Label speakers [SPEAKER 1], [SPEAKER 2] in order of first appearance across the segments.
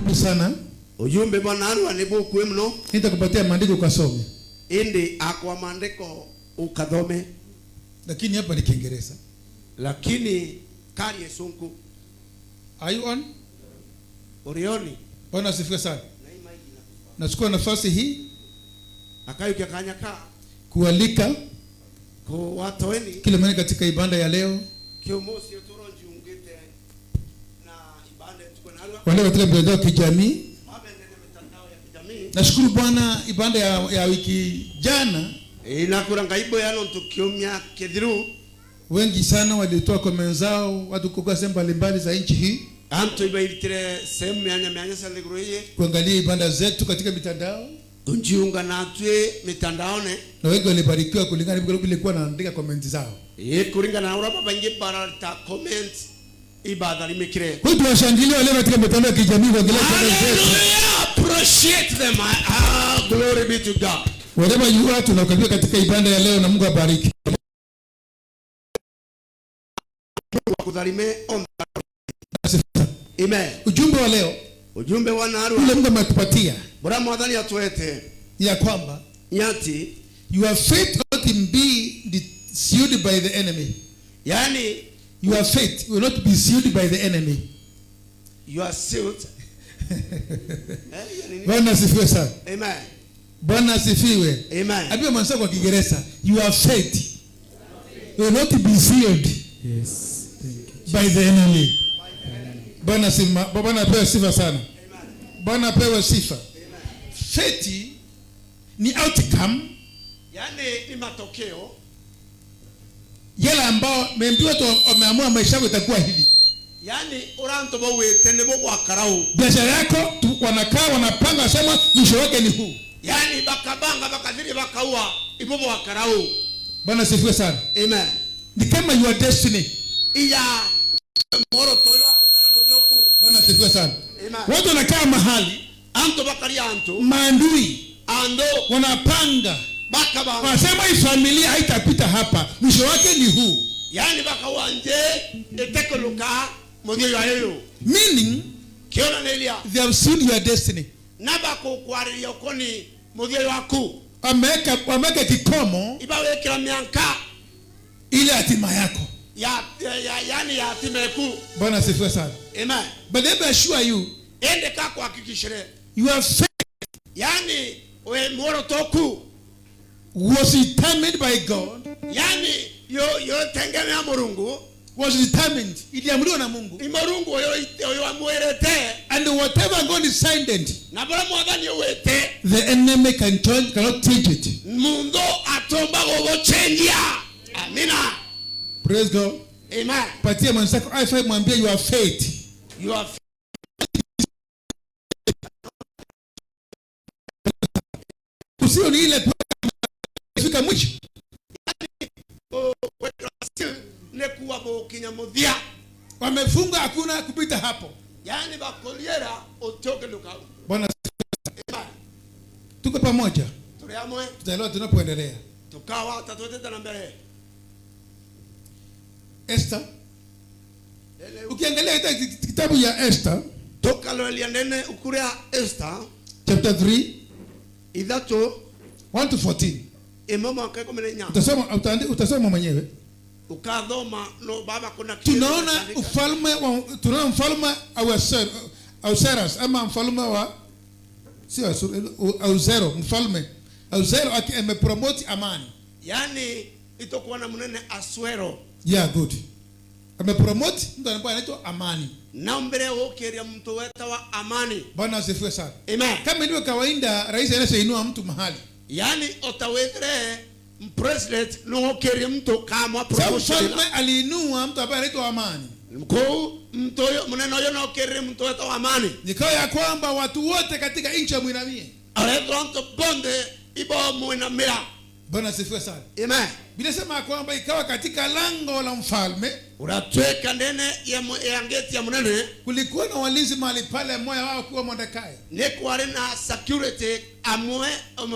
[SPEAKER 1] Fupi sana.
[SPEAKER 2] Ujumbe bwana arua ni bukwe mno.
[SPEAKER 1] Nitakupatia maandiko ukasome.
[SPEAKER 2] Indi akwa maandiko ukathome.
[SPEAKER 1] Lakini hapa ni Kiingereza.
[SPEAKER 2] Lakini kari esunku.
[SPEAKER 1] Are you on?
[SPEAKER 2] Urioni.
[SPEAKER 1] Bwana asifiwe sana. Nachukua nafasi hii
[SPEAKER 2] akayukia kanya ka
[SPEAKER 1] kualika
[SPEAKER 2] ko watoeni
[SPEAKER 1] kila mmoja katika ibada ya leo,
[SPEAKER 2] kiomosi otoro njiungite na ibada tuko nalwa
[SPEAKER 1] wale katika mitandao ya kijamii.
[SPEAKER 2] mabendene mitandao ya kijamii.
[SPEAKER 1] Nashukuru Bwana, ibada ya wiki jana
[SPEAKER 2] Inakura ngaibo yano tukiumia kethiru
[SPEAKER 1] wengi sana walitoa comment zao, watu kutoka sehemu mbalimbali za nchi hii
[SPEAKER 2] antu ibaitire sehemu myanya myanya cia thiguru iyi
[SPEAKER 1] kuangalia ibada zetu katika mitandao,
[SPEAKER 2] kunjiunga natwe mitandaone
[SPEAKER 1] na wengi walibarikiwa kulingana na vile vilikuwa naandika comment zao.
[SPEAKER 2] Kuringana na uria baingi bararita comment ibatharimikire.
[SPEAKER 1] Kwa hiyo tuwashangilie wale katika mitandao ya kijamii kuangalia ibada zetu.
[SPEAKER 2] Hallelujah, appreciate them. Ah, glory be to God.
[SPEAKER 1] Wherever you are, tunakukaribisha katika ibada ya leo na Mungu abariki.
[SPEAKER 2] Akutharime on. Amen.
[SPEAKER 1] Ujumbe wa leo
[SPEAKER 2] Ujumbe wa narua
[SPEAKER 1] ule Mungu ametupatia
[SPEAKER 2] bora mwathani atwete
[SPEAKER 1] ni ya kwamba
[SPEAKER 2] nyati
[SPEAKER 1] your faith will not be sealed by the enemy.
[SPEAKER 2] Yani
[SPEAKER 1] Your faith will not be sealed by the enemy.
[SPEAKER 2] You are sealed. Yani nini?
[SPEAKER 1] Bwana asifiwe sana.
[SPEAKER 2] Amen.
[SPEAKER 1] Bwana asifiwe.
[SPEAKER 2] Amen.
[SPEAKER 1] Ambia mwenzako kwa Kiingereza, your faith will not be sealed
[SPEAKER 3] Yes, thank you.
[SPEAKER 1] by the enemy. Bwana sima, Bwana apewe sifa sana. Bwana apewe sifa. Faith ni outcome
[SPEAKER 2] Yani ni matokeo
[SPEAKER 1] yale ambao meambiwa watu wameamua maisha yako itakuwa hivi.
[SPEAKER 2] Yani uranto bawete ni bogwakarau.
[SPEAKER 1] Biashara yako wanakaa wanapanga wasema mwisho wake ni huu.
[SPEAKER 2] Yani bakabanga bakathiri bakaua ibo bwakarau.
[SPEAKER 1] Bwana asifiwe sana.
[SPEAKER 2] Amen.
[SPEAKER 1] Ni kama your destiny.
[SPEAKER 2] Iya moro toyo akugana mutioku.
[SPEAKER 1] Bwana asifiwe sana.
[SPEAKER 2] Amen.
[SPEAKER 1] Watu wanakaa mahali
[SPEAKER 2] Anto bakari anto
[SPEAKER 1] maandui
[SPEAKER 2] ando
[SPEAKER 1] wanapanga
[SPEAKER 2] bakabanga
[SPEAKER 1] wanasema hii familia haitapita hapa, mwisho wake ni huu.
[SPEAKER 2] Yani bakawanje etekoluka muthio yayo.
[SPEAKER 1] Meaning
[SPEAKER 2] Kiona nelia
[SPEAKER 1] they have seen your destiny.
[SPEAKER 2] na bakukwariria ukoni muthio waku.
[SPEAKER 1] Wameweka kikomo
[SPEAKER 2] Ibawekira mianka
[SPEAKER 1] ile hatima yako.
[SPEAKER 2] Ya yani ya timeku.
[SPEAKER 1] Bwana asifiwe sana.
[SPEAKER 2] Amen.
[SPEAKER 1] But let me assure you,
[SPEAKER 2] Ende ka kuhakikishire
[SPEAKER 1] your faith
[SPEAKER 2] yani we muoro toku
[SPEAKER 1] was determined by God,
[SPEAKER 2] yani yo tengemea murungu
[SPEAKER 1] was determined. Iliamriwa na Mungu.
[SPEAKER 2] Imurungu oyo amwerete
[SPEAKER 1] And whatever God decided,
[SPEAKER 2] na bora mwathani wete
[SPEAKER 1] the enemy can change, cannot change it.
[SPEAKER 2] Mundu atomba gugochenjia. Amina.
[SPEAKER 1] Praise God.
[SPEAKER 2] Amen.
[SPEAKER 1] Patia mwenzako high five, mwambie your faith.
[SPEAKER 2] You are
[SPEAKER 1] Usio ni ile kufika mwisho.
[SPEAKER 2] Nekuwa bokinya muthia.
[SPEAKER 1] Wamefunga hakuna kupita hapo.
[SPEAKER 2] Yani bakoliera utoke luka.
[SPEAKER 1] Bwana tuko pamoja.
[SPEAKER 2] Tuliamwe.
[SPEAKER 1] Tutaelewa tunapoendelea.
[SPEAKER 2] Tukawa tatueteta na mbele.
[SPEAKER 1] Esther. Ukiangalia katika kitabu ya Esther
[SPEAKER 2] Toka loelia nene ukuria Esther
[SPEAKER 1] chapter 3
[SPEAKER 2] ithatu
[SPEAKER 1] 1 to 14.
[SPEAKER 2] Imo mwaka ikumi na inya.
[SPEAKER 1] Utasoma mwenyewe.
[SPEAKER 2] Ukathoma no baba kuna kitu
[SPEAKER 1] Tunaona
[SPEAKER 2] kimeandika.
[SPEAKER 1] ufalme wa, tunaona mfalme Ahasuerus ama mfalme wa sio Ahasuero, mfalme Ahasuero amepromote amani.
[SPEAKER 2] Yani itokuwa na munene Asuero.
[SPEAKER 1] Yeah, good. Amepromote mtu ambaye anaitwa amani.
[SPEAKER 2] Na mbere wokeria mtu weta wa amani.
[SPEAKER 1] Bwana asifiwe sana.
[SPEAKER 2] Amen.
[SPEAKER 1] Kama ilivyo kawaida rais anayeinua mtu mahali.
[SPEAKER 2] Yani otawethere president no wokeria mtu kama
[SPEAKER 1] Sababu
[SPEAKER 2] promotion.
[SPEAKER 1] mfalme aliinua mtu ambaye anaitwa amani.
[SPEAKER 2] Mkuu mtu huyo munene huyo no wokeria mtu weta wa amani.
[SPEAKER 1] Nikawa ya kwamba watu wote katika nchi wamwinamie.
[SPEAKER 2] Aretwa mtu bonde ibo muinamira.
[SPEAKER 1] Bwana asifiwe sana.
[SPEAKER 2] Amen.
[SPEAKER 1] Biblia inasema kwamba ikawa katika lango la mfalme
[SPEAKER 2] Uratweka ndene ya ngeti ya munene.
[SPEAKER 1] Kulikuwa na walinzi mahali pale, mmoja wao kuwa Mordekai.
[SPEAKER 2] Nĩ kwarĩ na security amwe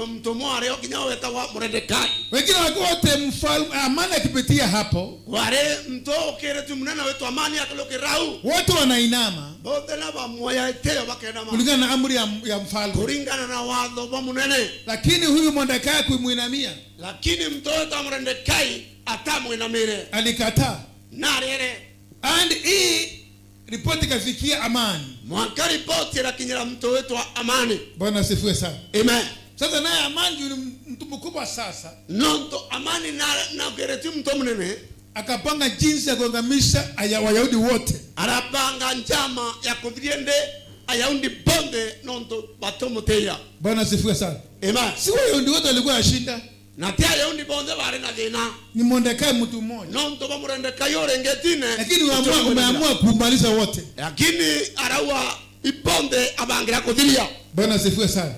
[SPEAKER 2] mtũmwo arĩ o nginya wetagwa Moredekai.
[SPEAKER 1] Wengine wakiwa wote mfalme Amani akipitia hapo,
[SPEAKER 2] Kwarĩ mto ũkĩrĩtu munene wĩtwo Amani akĩlũkĩra
[SPEAKER 1] wote wanainama
[SPEAKER 2] bothe na bamuoya ĩtĩo bakenama
[SPEAKER 1] kulingana na amri ya mfalme.
[SPEAKER 2] Kũringana na watho wa munene.
[SPEAKER 1] Lakini huyu Mordekai kuimuinamia,
[SPEAKER 2] Lakini mto wetwa Moredekai atamwinamire.
[SPEAKER 1] Alikataa.
[SPEAKER 2] Na rĩrĩ
[SPEAKER 1] And hii ripoti ikafikia Amani.
[SPEAKER 2] Mwanka ripoti ĩrakinyĩra mto wetwa Amani.
[SPEAKER 1] Bwana asifiwe sana.
[SPEAKER 2] Amen.
[SPEAKER 1] Sasa naye Amani juu ni mtu mkubwa sasa,
[SPEAKER 2] Nonto Amani na ũkĩrĩtu mto munene
[SPEAKER 1] akapanga jinsi ya kuangamisha Wayahudi wote.
[SPEAKER 2] Arabanga njama ya kuthirie ndi Ayaundi bonthe nonto batomũtĩia.
[SPEAKER 1] Bwana asifiwe sana.
[SPEAKER 2] Amen.
[SPEAKER 1] Si Wayahudi wote walikuwa washinda,
[SPEAKER 2] Na ti Ayaundi bonthe barĩ na thĩna.
[SPEAKER 1] Ni Mordekai mtu mmoja,
[SPEAKER 2] Nonto ba Moredekai ũrĩngĩtine.
[SPEAKER 1] Lakini umeamua kumaliza wote.
[SPEAKER 2] Lakini araua ibonthe abangira kuthiria.
[SPEAKER 1] Bwana asifiwe sana.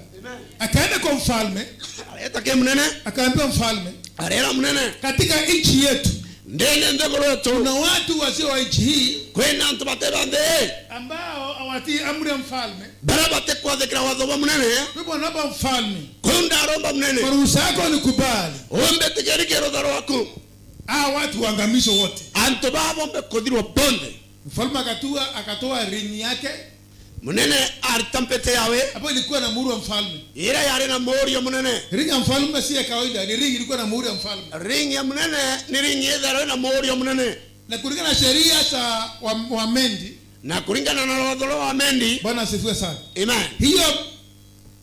[SPEAKER 1] Akaenda kwa mfalme,
[SPEAKER 2] Areta ke munene.
[SPEAKER 1] Akaambia mfalme,
[SPEAKER 2] Arera munene.
[SPEAKER 1] Katika nchi yetu
[SPEAKER 2] ndene nthegũrũ yetu
[SPEAKER 1] kuna watu wasio wa nchi hii
[SPEAKER 2] kwĩna antũ batĩ ba
[SPEAKER 1] ambao hawatii amri ya mfalme.
[SPEAKER 2] Bara batekwathĩkĩra watho wa munene.
[SPEAKER 1] Kwa hivyo naomba mfalme,
[SPEAKER 2] Kũu ndaromba munene,
[SPEAKER 1] kwa ruhusa yako nikubali
[SPEAKER 2] ũmbĩtĩkĩrie rũtha rwaku
[SPEAKER 1] hawa watu waangamizwe wote.
[SPEAKER 2] Antũ babo mbekũthirwo bonthe.
[SPEAKER 1] Mfalme akatoa ringi yake,
[SPEAKER 2] Munene arita mpete yawe
[SPEAKER 1] hapo ilikuwa na muhuri wa mfalme.
[SPEAKER 2] Ĩrĩa yarĩ na mũũrio munene.
[SPEAKER 1] Ringi ya mfalme si ya kawaida, ni ringi ilikuwa na muhuri wa mfalme.
[SPEAKER 2] Ringi ya munene nĩ ringi ĩtherũ ĩna mũũrio munene.
[SPEAKER 1] Na kulingana na sheria za wa Mendi,
[SPEAKER 2] Na kũringana na rwatho rwa Wamendi.
[SPEAKER 1] Bwana asifiwe sana.
[SPEAKER 2] Amen.
[SPEAKER 1] Hiyo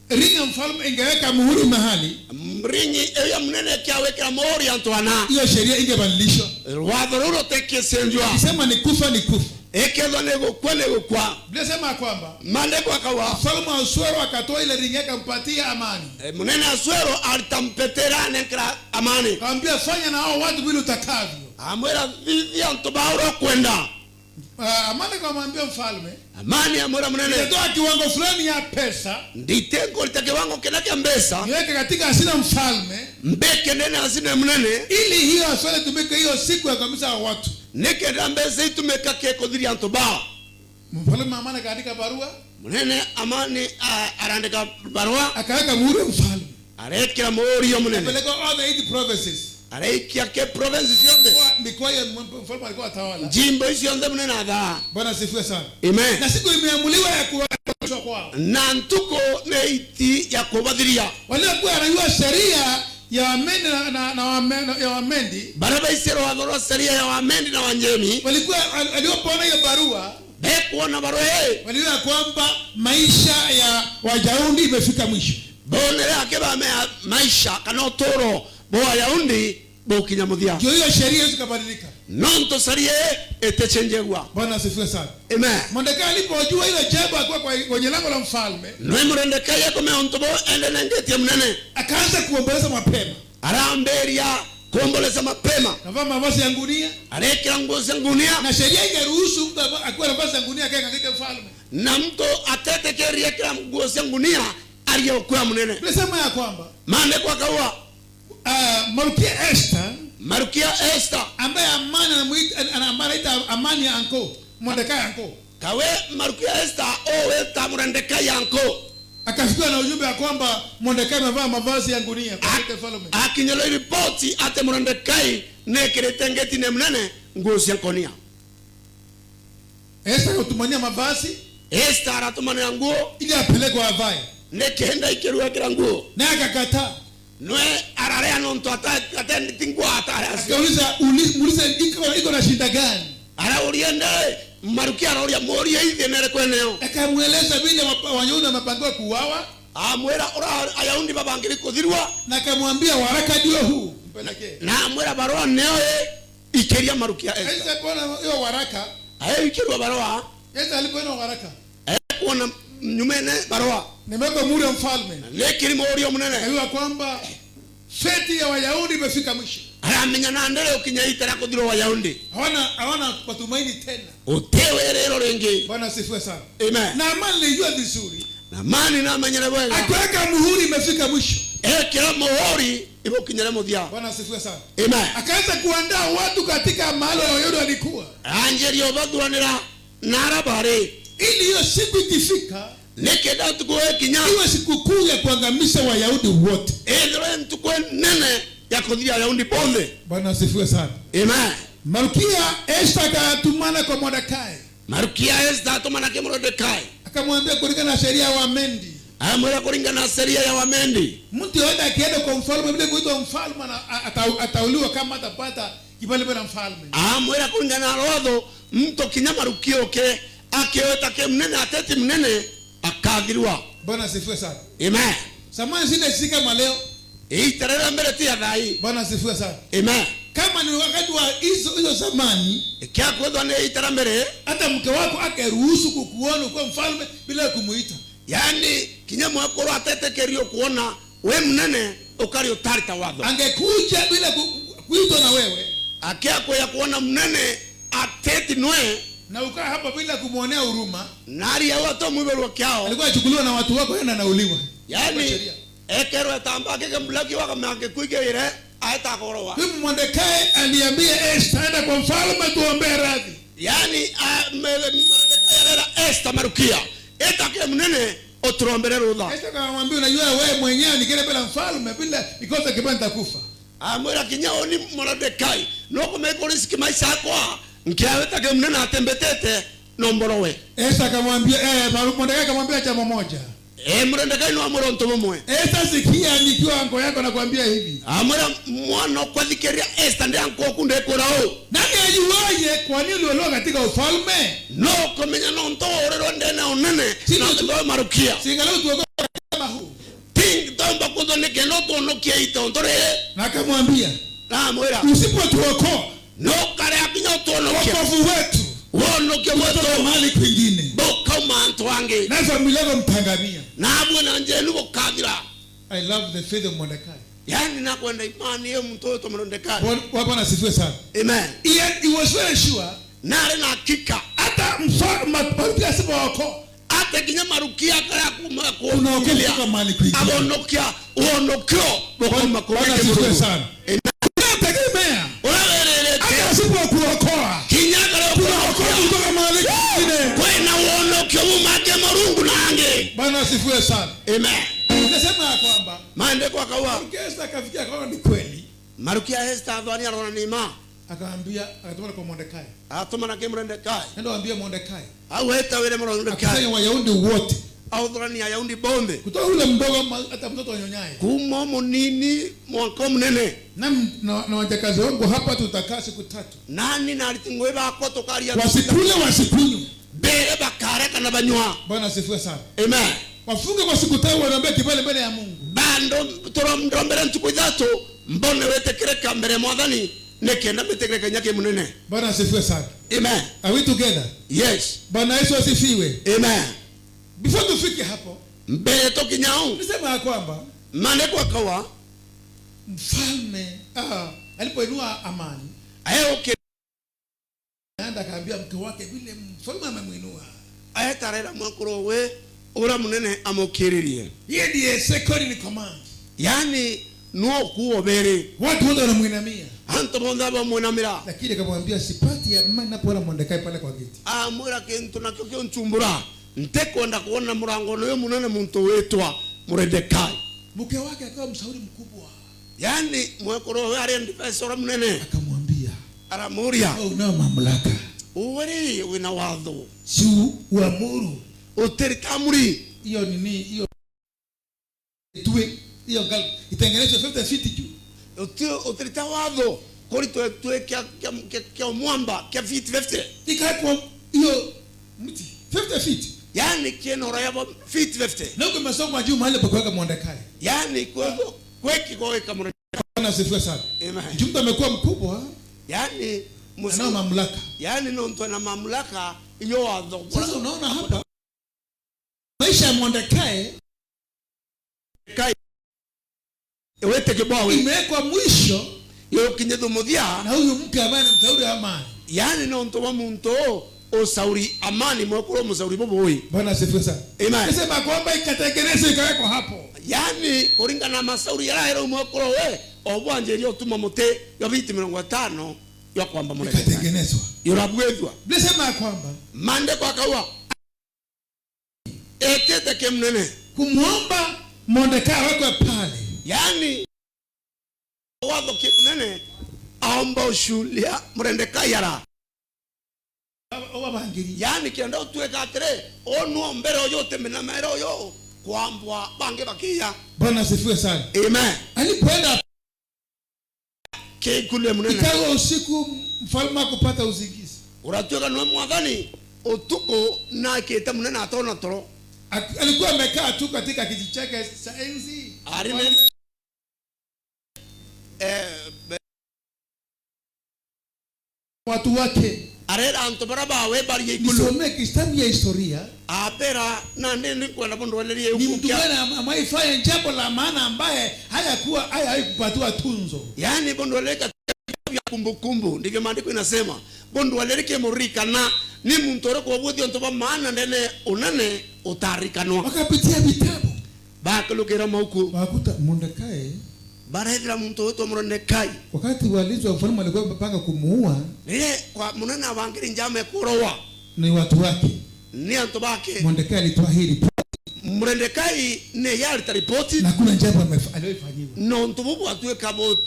[SPEAKER 1] ringi ya mfalme ingeweka muhuri mahali,
[SPEAKER 2] ringi ĩyo ya munene ĩkĩawĩkĩra mũũri antũ ana,
[SPEAKER 1] hiyo sheria ingebadilishwa.
[SPEAKER 2] Rwatho rũu rũtĩkĩcenjwa.
[SPEAKER 1] Kisema ni kufa ni kufa.
[SPEAKER 2] Ĩkethwo nĩ gũkua nĩ gũkua.
[SPEAKER 1] Biblia sema kwamba
[SPEAKER 2] Maandĩko akawa
[SPEAKER 1] mfalme wa Asuero akatoa ile ringi yake akampatia Amani.
[SPEAKER 2] Munene Asuero alitampetera anenkera Amani.
[SPEAKER 1] Akamwambia fanya na hao watu vile utakavyo.
[SPEAKER 2] Amwĩra thithi antũ bao ũkwenda.
[SPEAKER 1] Amani akamwambia mfalme,
[SPEAKER 2] Amani amwĩra munene,
[SPEAKER 1] nitatoa kiwango fulani ya pesa
[SPEAKER 2] nditengũrĩte kiwango kĩna kĩa mbeca
[SPEAKER 1] niweke katika hazina mfalme,
[SPEAKER 2] mbĩke ndene hazina munene,
[SPEAKER 1] ili hiyo aswali itumike hiyo siku ya kuangamiza hao watu.
[SPEAKER 2] Nĩkenda mbeca itumĩka kĩkũthiria antũ bao.
[SPEAKER 1] Mfalme Amani akaandika barua,
[SPEAKER 2] Munene Amani arandĩka barua,
[SPEAKER 1] akaweka muhuri wa mfalme,
[SPEAKER 2] arekĩra mũũrio munene,
[SPEAKER 1] apeleka all the 8 provinces.
[SPEAKER 2] Areikia ke province ciothe.
[SPEAKER 1] Kwa mikoa ya mfalme alikuwa atawala.
[SPEAKER 2] Jimbo ciothe munene athaa.
[SPEAKER 1] Bwana asifiwe sana.
[SPEAKER 2] Amen.
[SPEAKER 1] Na siku imeamuliwa ya kuangamizwa kwao.
[SPEAKER 2] Na ntuko nĩ iti ya kũbathiria.
[SPEAKER 1] Waliokuwa wanajua sheria ya Wamendi na ya Wamendi
[SPEAKER 2] Barĩa baicĩrwo watho rwa sheria ya Wamendi na Wanjemi
[SPEAKER 1] walikuwa waliopoona hiyo barua
[SPEAKER 2] bekuona barua ĩ
[SPEAKER 1] waliona kwamba maisha ya Wayahudi imefika mwisho.
[SPEAKER 2] Bonere ake bamea maisha kana ũtũũro bwa Wayahudi bũkinya mũthia.
[SPEAKER 1] Ndio hiyo sheria hiyo zikabadilika.
[SPEAKER 2] Nonto sheria ĩtĩcenjegua.
[SPEAKER 1] Bwana asifiwe sana.
[SPEAKER 2] Amen.
[SPEAKER 1] Mordekai alipojua hilo jambo akiwa kwenye lango la mfalme,
[SPEAKER 2] Nĩ Moredekai ekũmenya ũntũ bo ende nengetie munene,
[SPEAKER 1] akaanza kuomboleza mapema.
[SPEAKER 2] Arambĩria kuomboleza mapema.
[SPEAKER 1] Akavaa mavazi ya ngunia,
[SPEAKER 2] Arekĩra nguo cia ngunia.
[SPEAKER 1] Na sheria ingeruhusu mtu akiwa na mavazi ya ngunia akae katika mfalme.
[SPEAKER 2] Na mtu atetĩkĩrie kĩra nguo cia ngunia arie ũkua munene.
[SPEAKER 1] Biblia inasema ya kwamba
[SPEAKER 2] Maandĩko akauga
[SPEAKER 1] Malkia Esther
[SPEAKER 2] Malkia Esther
[SPEAKER 1] ambaye Amani anamuita, anaita Amani ya anko, Mordekai anko,
[SPEAKER 2] kawe Malkia Esther oweta Mordekai anko,
[SPEAKER 1] akafikiwa na ujumbe ya kwamba Mordekai amevaa mavazi ya ngunia kwa mfalme.
[SPEAKER 2] Akinyelwo ripoti atĩ Mordekai nĩekĩrĩte ngeti-inĩ munene nguo cia ngonia.
[SPEAKER 1] Esther akatumania mavazi
[SPEAKER 2] Esther aratumanĩra nguo
[SPEAKER 1] ili apelekwe avae,
[SPEAKER 2] nĩkĩenda ikĩrua kĩra nguo,
[SPEAKER 1] naye akakataa.
[SPEAKER 2] Nwe ararea nontu atenditi nguo atarĩa acio.
[SPEAKER 1] Akauliza, muulize iko na shinda gani?
[SPEAKER 2] Arauria nde Marukia arauria mũrie ithiĩ nĩrĩkũ eneo.
[SPEAKER 1] Akamweleza vile Wayahudi wamepangiwa kuuawa,
[SPEAKER 2] Amwĩra ũra Ayahudi babangĩri kũthirwa,
[SPEAKER 1] na akamwambia waraka ndio huu, mpelekee.
[SPEAKER 2] Na amwĩra barua nĩyo ĩ ikĩria Marukia Esther.
[SPEAKER 1] Esther alipoona hiyo waraka,
[SPEAKER 2] Ayo ikĩrua barua,
[SPEAKER 1] Esther alipoona waraka,
[SPEAKER 2] ekuona nyumene barua
[SPEAKER 1] nimeweka muhuri wa mfalme,
[SPEAKER 2] nĩkĩri mũũrio mũnene,
[SPEAKER 1] akajua kwamba feti ya Wayahudi imefika mwisho.
[SPEAKER 2] Aramenya na ndere ũkinya ita rĩa kũthirwo Wayahudi.
[SPEAKER 1] Hawana matumaini tena.
[SPEAKER 2] Ũtĩ wĩrĩro rĩngĩ.
[SPEAKER 1] Bwana asifiwe sana.
[SPEAKER 2] Amen.
[SPEAKER 1] Na Amani nilijua vizuri,
[SPEAKER 2] Na Amani namenyere wega,
[SPEAKER 1] akiweka muhuri imefika mwisho.
[SPEAKER 2] Ekira muhuri ibukinyere muthia.
[SPEAKER 1] Bwana asifiwe sana.
[SPEAKER 2] Amen.
[SPEAKER 1] Akaanza kuandaa watu katika mahali Wayahudi walikuwa,
[SPEAKER 2] Anjerio bathuranira na arabari,
[SPEAKER 1] ili hiyo siku ikifika
[SPEAKER 2] nikenda ntuku ikinya,
[SPEAKER 1] iwe sikukuu ya kuangamisha Wayahudi wote.
[SPEAKER 2] Ithire ntuku nene ya kuthiria Ayahudi bonthe.
[SPEAKER 1] Bwana asifiwe sana.
[SPEAKER 2] Amen.
[SPEAKER 1] Malkia Esta akatumana kwa Mordekai,
[SPEAKER 2] Marukia Esta atumana ki Mordekai,
[SPEAKER 1] akamwambia kulingana na sheria ya Wamendi,
[SPEAKER 2] amwira kuringana na sheria ya Wamendi,
[SPEAKER 1] mtu yoyote akienda kwa mfalme bila kuitwa mfalme atauliwa kama atapata kibali mbele ya mfalme.
[SPEAKER 2] Amwira kuringana na rwatho mtu kinya marukio ke akiweta ke mnene ateti mnene akathirwa.
[SPEAKER 1] Bwana asifiwe sana.
[SPEAKER 2] Amen.
[SPEAKER 1] Samani zile si kama leo.
[SPEAKER 2] Itarera mbere ti ya thai.
[SPEAKER 1] Bwana asifiwe sana.
[SPEAKER 2] Amen.
[SPEAKER 1] Kama ni wakati wa hizo hizo zamani,
[SPEAKER 2] Kia kwethwa ni itara mbere,
[SPEAKER 1] hata mke wako akaruhusu kukuona ukiwa mfalme bila kumuita,
[SPEAKER 2] yani kinya mwakorwo atetekerio kuona we mnene ukari utari ta watho,
[SPEAKER 1] angekuja bila kuitwa na wewe,
[SPEAKER 2] akiakwya kuona mnene ateti nwe,
[SPEAKER 1] na ukaa hapa bila kumwonea huruma,
[SPEAKER 2] nari au atomwiberwa kiao,
[SPEAKER 1] alikuwa achukuliwa na watu wako yeye anauliwa.
[SPEAKER 2] Yani ekerwo etamba kike mulaki wakamangekuikeire aetagorowa.
[SPEAKER 1] Huyu Mordekai aliambia Esther, enda kwa mfalme tuombee radhi.
[SPEAKER 2] Yani Mordekai arera Esther marukia etake mnene oturombere rutha.
[SPEAKER 1] Esther akamwambia, unajua wewe mwenyewe nikienda bila mfalme bila nikosa kibali nitakufa.
[SPEAKER 2] Amwira kinya oni Mordekai no kumeka riski maisha akwa nkiawetake mnene atembetete nomborowe.
[SPEAKER 1] Esther akamwambia, Mordekai akamwambia jambo moja.
[SPEAKER 2] Mordekai no amwira onto bumwe.
[SPEAKER 1] Esther, sikia nikiwa anko yako nakwambia hivi.
[SPEAKER 2] Amwira mwana okwathikiria Esther ndi anko oku ndikura uu.
[SPEAKER 1] Nani ajuaye kwa nini uliolewa katika ufalme?
[SPEAKER 2] No kumenya no ntoorerwo ndene unene
[SPEAKER 1] Sino
[SPEAKER 2] na ndo marukia.
[SPEAKER 1] Singalau tuokoe kama huu.
[SPEAKER 2] Ting tomba kutho nike no tuonokie itontore.
[SPEAKER 1] Na akamwambia,
[SPEAKER 2] Na amwira,
[SPEAKER 1] usipotuokoa
[SPEAKER 2] no kare akinya tuonokie.
[SPEAKER 1] wokovu wetu
[SPEAKER 2] Wonokie
[SPEAKER 1] kutoka
[SPEAKER 2] mwetu.
[SPEAKER 1] mahali kwingine,
[SPEAKER 2] Boka mantu wange.
[SPEAKER 1] na familia yako mtangamia.
[SPEAKER 2] Na abwe na njenu bokathira.
[SPEAKER 1] I love the faith of Mordekai.
[SPEAKER 2] Yani nakwenda imani ye mtoto Mordekai.
[SPEAKER 1] Bwana asifiwe sana.
[SPEAKER 2] Amen.
[SPEAKER 1] He was very sure.
[SPEAKER 2] Nare na hakika.
[SPEAKER 1] Hata mfalme Malkia asipookoa,
[SPEAKER 2] Hata kinya marukia kaya kuma
[SPEAKER 1] unaokoka
[SPEAKER 2] kuonokia.
[SPEAKER 1] kutoka mahali kwingine.
[SPEAKER 2] Abonokia, uonokio, bokoma
[SPEAKER 1] Bwana asifiwe sana.
[SPEAKER 2] Amen.
[SPEAKER 1] Unategemea
[SPEAKER 2] Urawererete.
[SPEAKER 1] hata asipokuokoa,
[SPEAKER 2] Kinyagara
[SPEAKER 1] unaokoka kutoka mahali kwingine.
[SPEAKER 2] Kwena uonokio mumake Murungu nange.
[SPEAKER 1] Bwana asifiwe sana.
[SPEAKER 2] Amen.
[SPEAKER 1] Nasema ya kwamba
[SPEAKER 2] Maandiko akawa
[SPEAKER 1] Malkia Esther akafikia akaona ni kweli.
[SPEAKER 2] Marukia Esther athwani arona ni ma.
[SPEAKER 1] Akaambia, akatumana kwa Mordekai.
[SPEAKER 2] Atumana ki Mordekai.
[SPEAKER 1] Nenda waambie Mordekai.
[SPEAKER 2] Au eta wele Mordekai.
[SPEAKER 1] Akusanye Wayahudi wote.
[SPEAKER 2] Authurani Ayahudi bonthe.
[SPEAKER 1] Kutoka ule mdogo hata mtoto anyonyaye.
[SPEAKER 2] Kuma munini mwaka munene.
[SPEAKER 1] Na wajakazi wangu hapa tutakaa siku tatu.
[SPEAKER 2] Nani na alitingwe bako tukaria.
[SPEAKER 1] Wasikule wasikunywe.
[SPEAKER 2] Bere bakareka na banywa.
[SPEAKER 1] Bwana asifiwe sana.
[SPEAKER 2] Amen.
[SPEAKER 1] Wafunge kwa siku tatu wanaambia kibali mbele ya Mungu.
[SPEAKER 2] Bando turondombere ntuku ithatu mbone wetekireka mbere mwathani nikenda metekireka nyake munene.
[SPEAKER 1] Bwana asifiwe sana.
[SPEAKER 2] Amen.
[SPEAKER 1] Are we together?
[SPEAKER 2] Yes.
[SPEAKER 1] Bwana Yesu asifiwe.
[SPEAKER 2] Amen.
[SPEAKER 1] Before tufike hapo,
[SPEAKER 2] Mbere tukinyao.
[SPEAKER 1] nisema ya kwamba
[SPEAKER 2] Maandiko akawa
[SPEAKER 1] mfalme alipoinua amani,
[SPEAKER 2] ayoke
[SPEAKER 1] anaenda akaambia mke wake vile mfalme amemuinua.
[SPEAKER 2] Ayetarera mwakuro we ura munene amukiririe.
[SPEAKER 1] Yeye ndiye second in command.
[SPEAKER 2] Yani no kuobere.
[SPEAKER 1] Watu wote wanamuinamia.
[SPEAKER 2] Antu bonthe bamwinamira.
[SPEAKER 1] Lakini akamwambia sipati amani napoona Mordekai pale kwa geti.
[SPEAKER 2] Amwira kintu nakio kionchumbura. Ntekwenda kuona murango no munene muntu wetwa Mordekai.
[SPEAKER 1] Mke wake akawa mshauri mkubwa.
[SPEAKER 2] Yani mwekoro we ari ndipesa ura munene.
[SPEAKER 1] Akamwambia,
[SPEAKER 2] Aramuria.
[SPEAKER 1] wewe unao mamlaka.
[SPEAKER 2] Uweri wina watho.
[SPEAKER 1] Si uamuru.
[SPEAKER 2] Uterikamuri.
[SPEAKER 1] Hiyo nini hiyo tuwe hiyo gal itengenezwe 50 feet juu.
[SPEAKER 2] Uterita watho. Kori tuwe tuwe kia mwamba kia feet 50.
[SPEAKER 1] Ikaekwa hiyo mti 50 feet.
[SPEAKER 2] Yani kienora yabo feet 50.
[SPEAKER 1] Na huko imesongwa juu mahali pa kuweka Mordekai.
[SPEAKER 2] Yani kwa kweki kuweka Mordekai.
[SPEAKER 1] Bwana asifiwe sana.
[SPEAKER 2] Amen.
[SPEAKER 1] Juu mtu amekuwa mkubwa,
[SPEAKER 2] Yani
[SPEAKER 1] anao mamlaka.
[SPEAKER 2] Yani no mtu ana mamlaka hiyo watho.
[SPEAKER 1] Sasa unaona hapa maisha ya Mordekai
[SPEAKER 2] Kai wete kibawe
[SPEAKER 1] imewekwa mwisho
[SPEAKER 2] yo kinyethu muthia
[SPEAKER 1] na huyu mke ambaye anamshauri amani.
[SPEAKER 2] Yani no mtu wa muntu Usauri amani mwekuro musauri boboi.
[SPEAKER 1] Bwana asifiwe sana.
[SPEAKER 2] Amen.
[SPEAKER 1] Nisema kwamba ikatengenezwa ikawekwa hapo.
[SPEAKER 2] Yani kuringana na masauri yaraero mwekuro we obwanjeria otuma mute ya biti 50 ya kwamba mureke.
[SPEAKER 1] Ikatengenezwa.
[SPEAKER 2] Yorabwethwa.
[SPEAKER 1] Nisema kwamba
[SPEAKER 2] mande kwa kaua etete kemnene
[SPEAKER 1] kumuomba Mordekai awekwe pale.
[SPEAKER 2] Yani watho kimnene aomba ushulia Mordekai ara.
[SPEAKER 1] Obabangiri.
[SPEAKER 2] Yani kienda utweka atire onu mbere oyo temena mere oyo kwambwa bange bakia.
[SPEAKER 1] Bwana asifiwe sana.
[SPEAKER 2] Amen.
[SPEAKER 1] Alipoenda
[SPEAKER 2] kekule munene
[SPEAKER 1] ikawa usiku mfalme akupata usingizi.
[SPEAKER 2] Uratweka no mwathani utuko na kete munene atona toro.
[SPEAKER 1] Alikuwa amekaa tu katika kiti chake cha enzi.
[SPEAKER 2] Arime
[SPEAKER 1] watu wake
[SPEAKER 2] arera anto baraba we bari ikulu.
[SPEAKER 1] Nisomee kitabu ya historia.
[SPEAKER 2] Apera na nini kwenda bundu walerie
[SPEAKER 1] Ni mtu
[SPEAKER 2] ukukia.
[SPEAKER 1] gani ameifanya jambo la maana ambaye hayakuwa haya haikupatiwa tunzo?
[SPEAKER 2] Yani bundu waleka ya kumbukumbu ndivyo maandiko inasema. Bundu walerike murika na ni muntu ore kwa nto ba maana ndene unene utarikanwa.
[SPEAKER 1] Wakapitia vitabu.
[SPEAKER 2] Bakalukira mauku.
[SPEAKER 1] Wakuta Mordekai.
[SPEAKER 2] Barethira muntu wetu Mordekai.
[SPEAKER 1] Wakati walinzi wa mfalme walikuwa wamepanga kumuua.
[SPEAKER 2] Niye kwa munene abangiri njame kurowa.
[SPEAKER 1] Ni watu wake.
[SPEAKER 2] Ni antu bake.
[SPEAKER 1] Mordekai alitoa hii ripoti.
[SPEAKER 2] Mordekai ne yalita ripoti.
[SPEAKER 1] Na kuna jambo aliyofanyiwa.
[SPEAKER 2] No ntububu atue kabo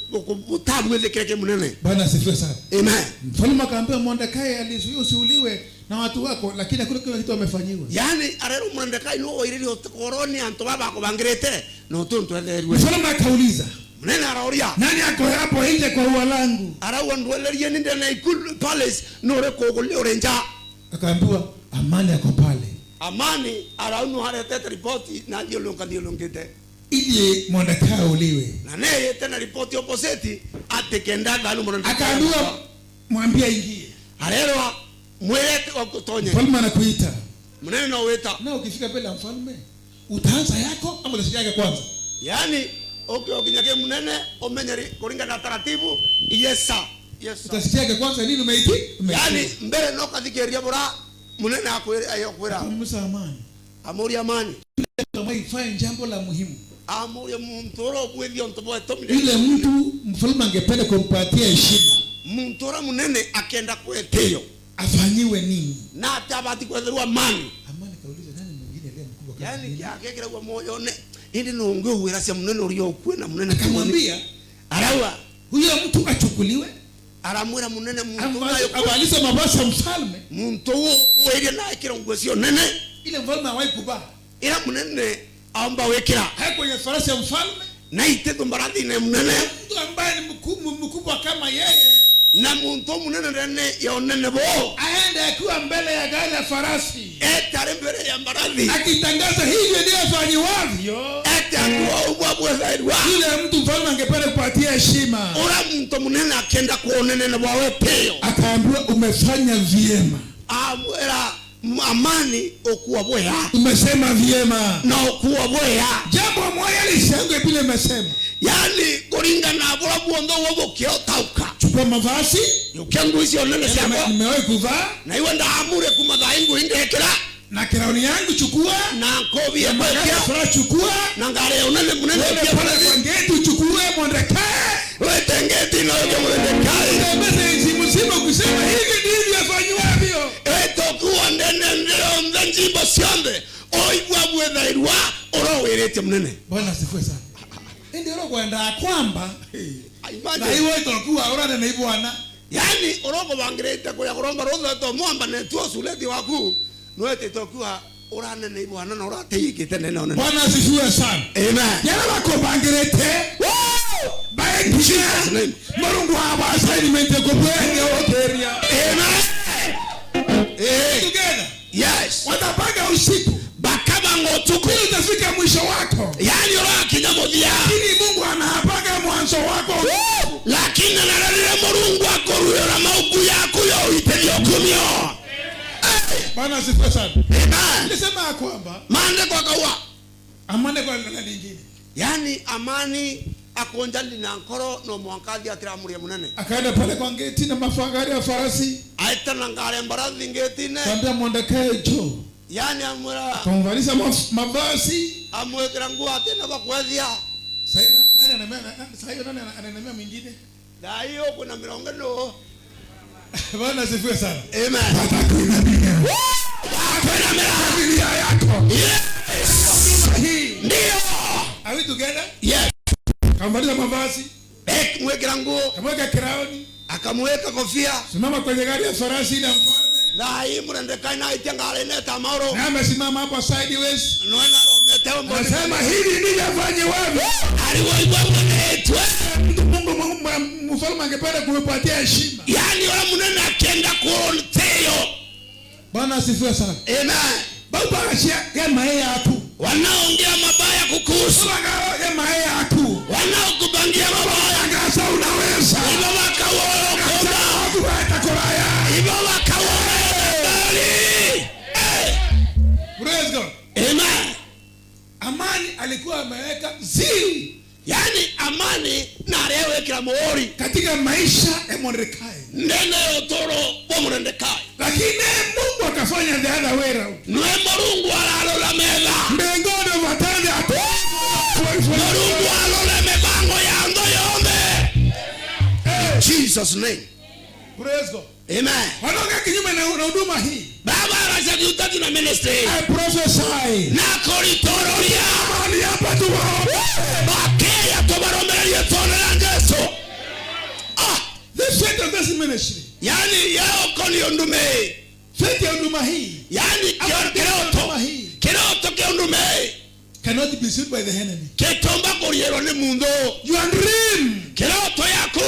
[SPEAKER 2] utabweze kile munene.
[SPEAKER 1] Bwana asifiwe sana.
[SPEAKER 2] Amen.
[SPEAKER 1] Mfalme akaambia Mordekai alizuia usiuliwe na watu wako, lakini hakuna kile kitu amefanyiwa.
[SPEAKER 2] Yani arero Mordekai no oiriri okoroni antu baba kubangirete no tuntu etherwe.
[SPEAKER 1] Mfalme akauliza,
[SPEAKER 2] Munene arauria.
[SPEAKER 1] Nani ako hapo nje kwa ua langu?
[SPEAKER 2] Araua ndwelerie ninde na ikulu palace no re kogoli orenja.
[SPEAKER 1] Akaambiwa amani yako pale.
[SPEAKER 2] Amani araunu haretete ripoti na ndio longa ndio longete.
[SPEAKER 1] Ili Mordekai auliwe.
[SPEAKER 2] Na neye tena ripoti opposite atekenda galu Mordekai.
[SPEAKER 1] Akaambiwa mwambie aingie.
[SPEAKER 2] Arerwa mwelete wa kutonye.
[SPEAKER 1] Mfalme anakuita.
[SPEAKER 2] Munene no weta.
[SPEAKER 1] Na ukifika mbele ya mfalme utaanza yako ama utashika yake kwanza?
[SPEAKER 2] Yani okay ukinyake munene omenyeri kuringa na taratibu. Yes sir. Yes sir.
[SPEAKER 1] Utasikia yake kwanza nini umeiti? Umeiti.
[SPEAKER 2] Yani mbere no kathikiria bora munene akwira ayokwira.
[SPEAKER 1] Musa amani.
[SPEAKER 2] Amuri amani.
[SPEAKER 1] Kama ifanye jambo la muhimu.
[SPEAKER 2] Amuri muntu ro bwethio ntobo tomire.
[SPEAKER 1] Yule mtu mfalme angependa kumpatia heshima.
[SPEAKER 2] Muntu ro munene akenda kwetio.
[SPEAKER 1] Afanyiwe nini?
[SPEAKER 2] Na atabati kwetherwa amani.
[SPEAKER 1] Amani kauliza nani mwingine aliye mkubwa kama
[SPEAKER 2] Yani
[SPEAKER 1] mimi?
[SPEAKER 2] kyakekera kwa moyo ne. Hindi nungu wira sia munene uri okwe na munene
[SPEAKER 1] akamwambia
[SPEAKER 2] arawa
[SPEAKER 1] huyo mtu achukuliwe.
[SPEAKER 2] Aramwira munene muntu nayo
[SPEAKER 1] Avalishe mavazi ya mfalme.
[SPEAKER 2] Muntu wo weire na kirongo sio nene.
[SPEAKER 1] Ile mfalme hawahi kuvaa.
[SPEAKER 2] Ila munene aomba wekira.
[SPEAKER 1] Haiko kwenye farasi ya mfalme.
[SPEAKER 2] Na ite tumbaradhi ne munene.
[SPEAKER 1] Mtu ambaye ni mkubwa kama yeye.
[SPEAKER 2] Na muntu munene nene ya nene bo.
[SPEAKER 1] Aende akiwa mbele ya gari ya farasi.
[SPEAKER 2] Ete mbele ya mbaradhi.
[SPEAKER 1] Akitangaza hivyo ndio afanyiwavyo.
[SPEAKER 2] Ete akiwa ubwa zaidi.
[SPEAKER 1] Yule mtu mfalme angependa kupatia heshima.
[SPEAKER 2] Ora mtu munene akenda kuonene na wawe peo.
[SPEAKER 1] Akaambiwa umefanya vyema.
[SPEAKER 2] Amwera amani okuwa bwea.
[SPEAKER 1] Umesema vyema.
[SPEAKER 2] Na okuwa bwea.
[SPEAKER 1] Jambo moja lishangwe bila umesema.
[SPEAKER 2] Yani kuringa na bora buondo wobo kiotauka.
[SPEAKER 1] Chukua mavazi.
[SPEAKER 2] Yokengu hizo nene siako.
[SPEAKER 1] Nimewahi kuvaa.
[SPEAKER 2] Na iwe ndaamure kumadhaingu indekera.
[SPEAKER 1] Na kirauni yangu chukua.
[SPEAKER 2] Na kobi ya
[SPEAKER 1] Na
[SPEAKER 2] kwekea.
[SPEAKER 1] furaha chukua.
[SPEAKER 2] Na ngare unene munene
[SPEAKER 1] Wewe
[SPEAKER 2] pia
[SPEAKER 1] pale
[SPEAKER 2] pale.
[SPEAKER 1] kwa ngeti uchukue Mordekai.
[SPEAKER 2] Wewe tengeti na wewe Mordekai.
[SPEAKER 1] Utembeze nchi mzima kusema hivi ndivyo afanywavyo.
[SPEAKER 2] Etokuwa ndene ndeo mzenjimbo siombe. Oigwa bwethairwa oro wirete munene.
[SPEAKER 1] Bwana asifiwe sana. Ndio roho kwenda kwamba
[SPEAKER 2] Imagine.
[SPEAKER 1] na iwe itokuwa ora na ibwana.
[SPEAKER 2] Yani oroko bangirete kuya kuromba rotho to mwamba ne tuo suleti waku. Nwete tokuwa ora nene ibwana na ora teikite nene onene.
[SPEAKER 1] Bwana asifiwe sana.
[SPEAKER 2] Amen.
[SPEAKER 1] Yala bakobangirete.
[SPEAKER 2] Woo!
[SPEAKER 1] Bae
[SPEAKER 2] Jesus name.
[SPEAKER 1] Mulungu haba assignment kubwenge okeria.
[SPEAKER 2] Amen.
[SPEAKER 1] Together.
[SPEAKER 2] Yes.
[SPEAKER 1] Watapanga usiku.
[SPEAKER 2] Bakaba ngotuku.
[SPEAKER 1] Ili utafika mwisho wako.
[SPEAKER 2] Yani ora kinyamothia.
[SPEAKER 1] Lakini Mungu anapanga mwanzo wako.
[SPEAKER 2] Woo! Lakini nararire Mulungu akoruyora mauku yaku yo iterio kumio.
[SPEAKER 1] Bwana asifiwe sana.
[SPEAKER 2] Amen.
[SPEAKER 1] Nilisema kwamba
[SPEAKER 2] maandiko akaua.
[SPEAKER 1] Amani kwa lingine.
[SPEAKER 2] Yani amani Akonjali na nkoro no mwankathi atiramuria munene.
[SPEAKER 1] Akaenda pale kwa ngeti na mafagari ya farasi.
[SPEAKER 2] Aitana ngare mbarathi ngetine.
[SPEAKER 1] Kaambia Mordekai njoo.
[SPEAKER 2] Yani amwira
[SPEAKER 1] akamvalisha mavazi.
[SPEAKER 2] Amwekera nguo atena bakwethia.
[SPEAKER 1] Sasa nani anamea? Sasa nani anamea mwingine?
[SPEAKER 2] Na hiyo kuna mirongo no.
[SPEAKER 1] Bwana asifiwe sana.
[SPEAKER 2] Amen.
[SPEAKER 1] Atakuinamia.
[SPEAKER 2] Atakuinamia
[SPEAKER 1] familia yako.
[SPEAKER 2] Yes. Ndio.
[SPEAKER 1] Are we together?
[SPEAKER 2] Yes.
[SPEAKER 1] Akamvalisha mavazi.
[SPEAKER 2] Mwekera nguo.
[SPEAKER 1] Akamweka crown.
[SPEAKER 2] Akamweka kofia.
[SPEAKER 1] Simama kwenye gari ya farasi na mfalme.
[SPEAKER 2] Na hii Mordekai na itangale na tamaro.
[SPEAKER 1] Na amesimama hapo sideways.
[SPEAKER 2] Noena rometeo mboni.
[SPEAKER 1] Anasema hili ndivyo afanye wewe.
[SPEAKER 2] Aliwaibwa mwenetwe.
[SPEAKER 1] Mungu mfalme angependa kukupatia heshima.
[SPEAKER 2] Yaani wala munene akienda kuonteyo.
[SPEAKER 1] Bwana asifiwe sana.
[SPEAKER 2] Amen.
[SPEAKER 1] Baba ashia ya mae yako.
[SPEAKER 2] Wanaongea mabaya kukuhusu.
[SPEAKER 1] Baba ya mae yako.
[SPEAKER 2] Wanaokupangia mabaya.
[SPEAKER 1] Ngasa unaweza.
[SPEAKER 2] Ibo bakawokoba.
[SPEAKER 1] Watu watakoraya.
[SPEAKER 2] Ibo bakawokoba.
[SPEAKER 1] Praise God.
[SPEAKER 2] Amen.
[SPEAKER 1] Amani alikuwa ameweka zili.
[SPEAKER 2] Yaani amani na arewekera muhuri
[SPEAKER 1] katika maisha ya Mordekai.
[SPEAKER 2] Ndene otoro wa Mordekai.
[SPEAKER 1] Lakini Mungu akafanya the other way round.
[SPEAKER 2] Nwe Mulungu alalola meza.
[SPEAKER 1] Mbinguni watende atu.
[SPEAKER 2] Mulungu alole mipango ya ndo yombe. In Jesus name.
[SPEAKER 1] Praise God.
[SPEAKER 2] Amen.
[SPEAKER 1] Wanaongea kinyume na huduma hii.
[SPEAKER 2] Baba anasema na ministry.
[SPEAKER 1] I prophesy.
[SPEAKER 2] Na koritororia.
[SPEAKER 1] Mahali hapa tu waombe.
[SPEAKER 2] Bakeya tubaromererie tonera Yesu.
[SPEAKER 1] The faith of this ministry.
[SPEAKER 2] Yaani yao koni ondume.
[SPEAKER 1] Faith ya huduma hii.
[SPEAKER 2] Yaani kiroto. Kiroto kia ondume.
[SPEAKER 1] Cannot be sued by the enemy.
[SPEAKER 2] Kitomba kurierwa ni mundu.
[SPEAKER 1] Your dream.
[SPEAKER 2] Kiroto yaku.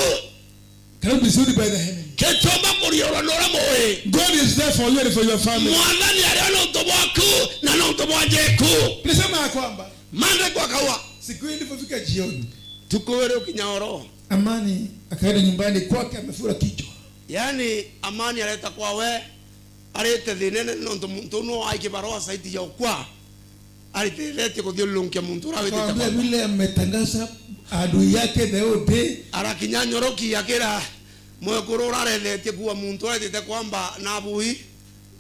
[SPEAKER 1] Cannot be sued by the enemy.
[SPEAKER 2] Kitomba kurierwa nora moe.
[SPEAKER 1] God is there for you and for your family.
[SPEAKER 2] Mwathani aria no tobwaku na no tobwajeku.
[SPEAKER 1] Tulisema ya kwamba
[SPEAKER 2] mande kwa kawa
[SPEAKER 1] siku ilipofika jioni
[SPEAKER 2] tukowere ukinyaoro.
[SPEAKER 1] Amani akaenda nyumbani kwake amefura kichwa.
[SPEAKER 2] Yaani Amani aleta kwawe arete thinene no muntu no aike barua saiti ya ukwa. Alitelete kuthiulunkia muntu rawete
[SPEAKER 1] Akamwambia vile ametangaza adui yake the whole day.
[SPEAKER 2] Arakinyanyoroki akira mwekuru urarethetie kuwa muntu aretete kwamba na bui.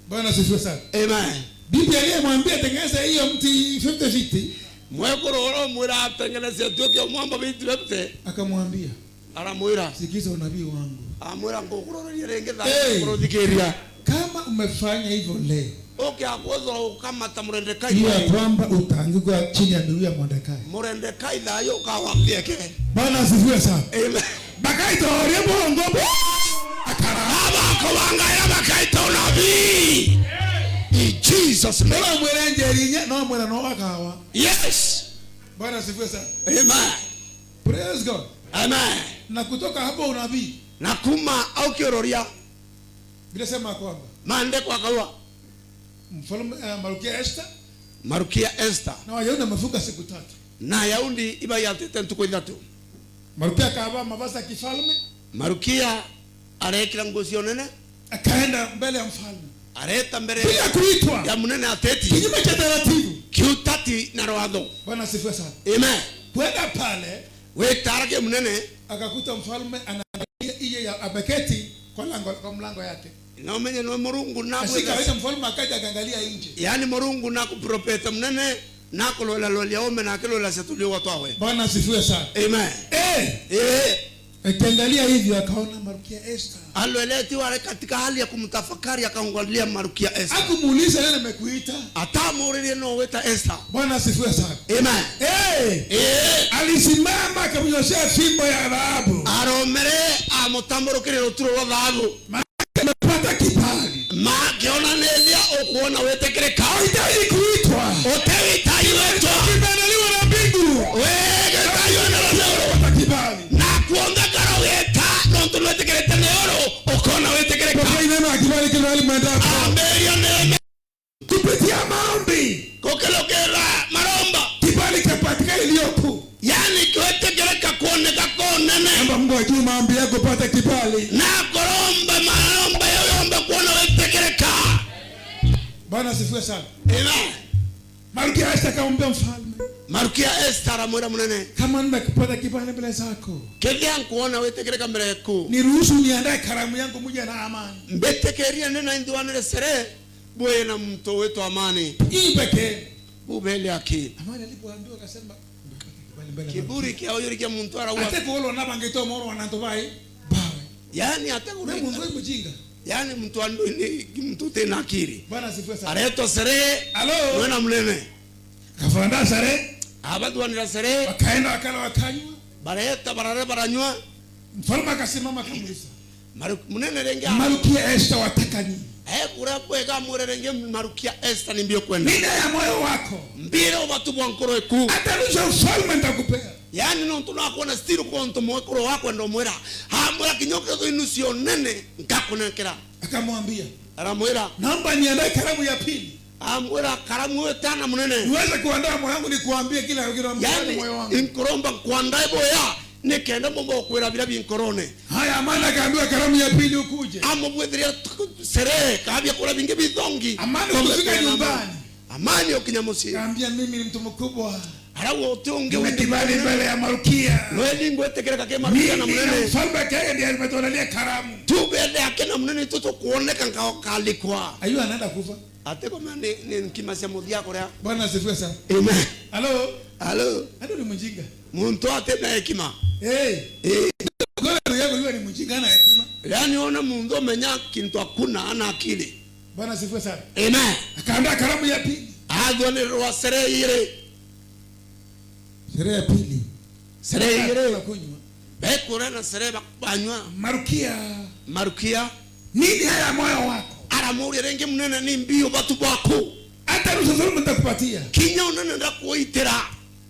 [SPEAKER 1] Bwana asifiwe sana.
[SPEAKER 2] Amen.
[SPEAKER 1] Bibi aliyemwambia tengeneza hiyo mti 50 feet.
[SPEAKER 2] Mwekuru uromwira atengeneze tuke mwamba bitu bete.
[SPEAKER 1] Akamwambia
[SPEAKER 2] aramwira
[SPEAKER 1] sikiza unabii wangu.
[SPEAKER 2] Amwira ngukuroreria ringi tha
[SPEAKER 1] Hey.
[SPEAKER 2] kuruthikiria.
[SPEAKER 1] Kama umefanya hivyo leo,
[SPEAKER 2] Okay, akwethora ukamata Mordekai.
[SPEAKER 1] hiyo ya kwamba utaanguka chini ya miguu ya Mordekai.
[SPEAKER 2] Mordekai thayo ukawathieke.
[SPEAKER 1] Bwana asifiwe sana.
[SPEAKER 2] Amen.
[SPEAKER 1] Bakaitoria bongo. Akara.
[SPEAKER 2] Baba kobanga bakaita unabii. In Jesus name.
[SPEAKER 1] Bwana mwera njerinya no mwera no akawa.
[SPEAKER 2] Yes.
[SPEAKER 1] Bwana asifiwe sana.
[SPEAKER 2] Amen.
[SPEAKER 1] Praise God.
[SPEAKER 2] Amen.
[SPEAKER 1] Na kutoka hapo unabii.
[SPEAKER 2] Na kuma au kiororia.
[SPEAKER 1] Bila sema kwamba
[SPEAKER 2] mande kwa kawa.
[SPEAKER 1] Mfalme Marukia Esther.
[SPEAKER 2] Marukia Esther.
[SPEAKER 1] Na Wayahudi wamefunga siku tatu.
[SPEAKER 2] Na Yahudi iba yatete ntuko ithatu.
[SPEAKER 1] Marukia akavaa mavazi ya kifalme.
[SPEAKER 2] Marukia arekira nguo cio nene.
[SPEAKER 1] Akaenda mbele ya mfalme.
[SPEAKER 2] Areta mbele
[SPEAKER 1] bila kuitwa
[SPEAKER 2] ya munene ateti.
[SPEAKER 1] Kinyume cha taratibu.
[SPEAKER 2] Kiutati na rwatho.
[SPEAKER 1] Bwana asifiwe sana.
[SPEAKER 2] Amen.
[SPEAKER 1] Kwenda pale
[SPEAKER 2] wetarake munene
[SPEAKER 1] akakuta mfalme anaangalia iye ya abeketi kwa lango, kwa mlango yake.
[SPEAKER 2] Na umenye no Murungu na
[SPEAKER 1] Asika
[SPEAKER 2] bwega.
[SPEAKER 1] wewe mfalme akaja akaangalia nje.
[SPEAKER 2] Yaani Murungu na kuprofeta munene na kulola lolia ome na kulola satulio watu awe.
[SPEAKER 1] Bwana asifiwe sana.
[SPEAKER 2] Amen.
[SPEAKER 1] Akiangalia hivyo akaona Marukia Esther.
[SPEAKER 2] Alweleti wale katika hali ya kumtafakari akaangalia Marukia Esther.
[SPEAKER 1] Hakumuuliza nani amekuita.
[SPEAKER 2] Atamuuliza no weta Esther.
[SPEAKER 1] Bwana asifiwe sana.
[SPEAKER 2] Amen.
[SPEAKER 1] Alisimama akamnyoshea fimbo ya dhahabu.
[SPEAKER 2] Aromere amutamburukire ruturo rwa dhahabu.
[SPEAKER 1] Amepata kibali.
[SPEAKER 2] Makiona nelia ukuona wetekereka.
[SPEAKER 1] Hahitaji kuitwa.
[SPEAKER 2] Utewitaji wetwa.
[SPEAKER 1] Kimeandaliwa na mbingu.
[SPEAKER 2] Wewe na roho.
[SPEAKER 1] Amepata kibali.
[SPEAKER 2] Na kuonga karo weta no tunwetekerete neoro ukona wetekereka.
[SPEAKER 1] Pokea neema ya kibali kila mahali mwendapo.
[SPEAKER 2] Amberia neema.
[SPEAKER 1] Kupitia maombi.
[SPEAKER 2] Kokelokera maromba.
[SPEAKER 1] Kibali kipatikane iliyopo.
[SPEAKER 2] Yaani kiwetekereka kuoneka konene.
[SPEAKER 1] Omba Mungu ajue maombi yako pata kibali.
[SPEAKER 2] Na koromba maromba yoyomba kuona wetekereka.
[SPEAKER 1] Bwana asifiwe sana.
[SPEAKER 2] Amen.
[SPEAKER 1] Malkia Esther akamwambia mfalme,
[SPEAKER 2] Marukia Esther aramwira munene,
[SPEAKER 1] kama nimekupata kibali mbele zako,
[SPEAKER 2] kethia nkuona witikirika mbere yaku,
[SPEAKER 1] niruhusu niandae karamu yangu muje na amani.
[SPEAKER 2] Mbitikirie nina inthuanire sere bwe na mtu wetu amani.
[SPEAKER 1] Hii pekee.
[SPEAKER 2] Bubele aki.
[SPEAKER 1] Amani alipoambiwa akasema, nimepata kibali mbele.
[SPEAKER 2] Kiburi kia oyuri kia muntu araua.
[SPEAKER 1] Ate kuolo na bangeto moro wanantobai. Bawe.
[SPEAKER 2] Yani ate
[SPEAKER 1] Na mundu ni mjinga.
[SPEAKER 2] Yani mtu andu ni mtu tena akili.
[SPEAKER 1] Bwana asifiwe sana.
[SPEAKER 2] Areto sere.
[SPEAKER 1] Halo.
[SPEAKER 2] Mwena mnene.
[SPEAKER 1] Kafaandaa sare.
[SPEAKER 2] Abatwanira sere.
[SPEAKER 1] Wakaenda wakala wakanywa.
[SPEAKER 2] Bareta barare baranywa.
[SPEAKER 1] Mfalme akasimama akamuuliza,
[SPEAKER 2] Munene renge.
[SPEAKER 1] Malkia Esther wataka nini?
[SPEAKER 2] Kura bwega mure renge Marukia Esther ni mbio kwenda.
[SPEAKER 1] Nina ya moyo wako.
[SPEAKER 2] Mbiro watu bwankoro eku.
[SPEAKER 1] Hata nusu ufalme nitakupea.
[SPEAKER 2] Yani no tunakuona stiru kwa mtu mwekoro wako ndo mwera. Ha mwera kinyoke to inusio nene ngakunekera.
[SPEAKER 1] Akamwambia,
[SPEAKER 2] Aramwera,
[SPEAKER 1] naomba niandae karamu ya pili.
[SPEAKER 2] Amwera karamu wewe tena munene.
[SPEAKER 1] Niweze kuandaa moyo wangu nikuambie kila kitu
[SPEAKER 2] Yani
[SPEAKER 1] moyo wangu.
[SPEAKER 2] inkoromba kuandae boya nikenda mombo kwera bila binkorone.
[SPEAKER 1] Haya, Amani akaambiwa karamu ya pili ukuje.
[SPEAKER 2] Amubwethiria sere kabia kula bingi bithongi.
[SPEAKER 1] Amani ukifika nyumbani.
[SPEAKER 2] Amani okinyamusi.
[SPEAKER 1] Kaambia mimi ni mtu mkubwa.
[SPEAKER 2] Arawo utunge
[SPEAKER 1] Nina kibali mbele ya Malkia.
[SPEAKER 2] Lweni ngwetekereka ke Malkia na
[SPEAKER 1] Mimi na
[SPEAKER 2] munene.
[SPEAKER 1] mfalme yake ndiye ametuandalia karamu.
[SPEAKER 2] Tubele yake na munene tuto kuoneka ngao kalikwa.
[SPEAKER 1] Ayu anaenda kufa.
[SPEAKER 2] Ateko mane ni nkimasia muthia kuria.
[SPEAKER 1] Bwana asifiwe sana.
[SPEAKER 2] Amen.
[SPEAKER 1] Halo.
[SPEAKER 2] Halo.
[SPEAKER 1] Hado ni mjinga.
[SPEAKER 2] Muntu atena hekima.
[SPEAKER 1] Hey.
[SPEAKER 2] Eh.
[SPEAKER 1] Kwa hiyo yeye ni mjinga na hekima.
[SPEAKER 2] Yani ona muntu menya kintu hakuna ana akili.
[SPEAKER 1] Bwana asifiwe sana.
[SPEAKER 2] Amen.
[SPEAKER 1] Akaandaa karamu ya pili.
[SPEAKER 2] Adhone rwa sere ile.
[SPEAKER 1] Sere ya pili.
[SPEAKER 2] Sere ile.
[SPEAKER 1] Kunywa.
[SPEAKER 2] Bekura na sere bakanywa.
[SPEAKER 1] Marukia.
[SPEAKER 2] Marukia.
[SPEAKER 1] Nini haya moyo wako?
[SPEAKER 2] Aramuri renge munene ni mbio batu bwako.
[SPEAKER 1] Hata nusu ufalme nitakupatia.
[SPEAKER 2] Kinya unene ndakuitira.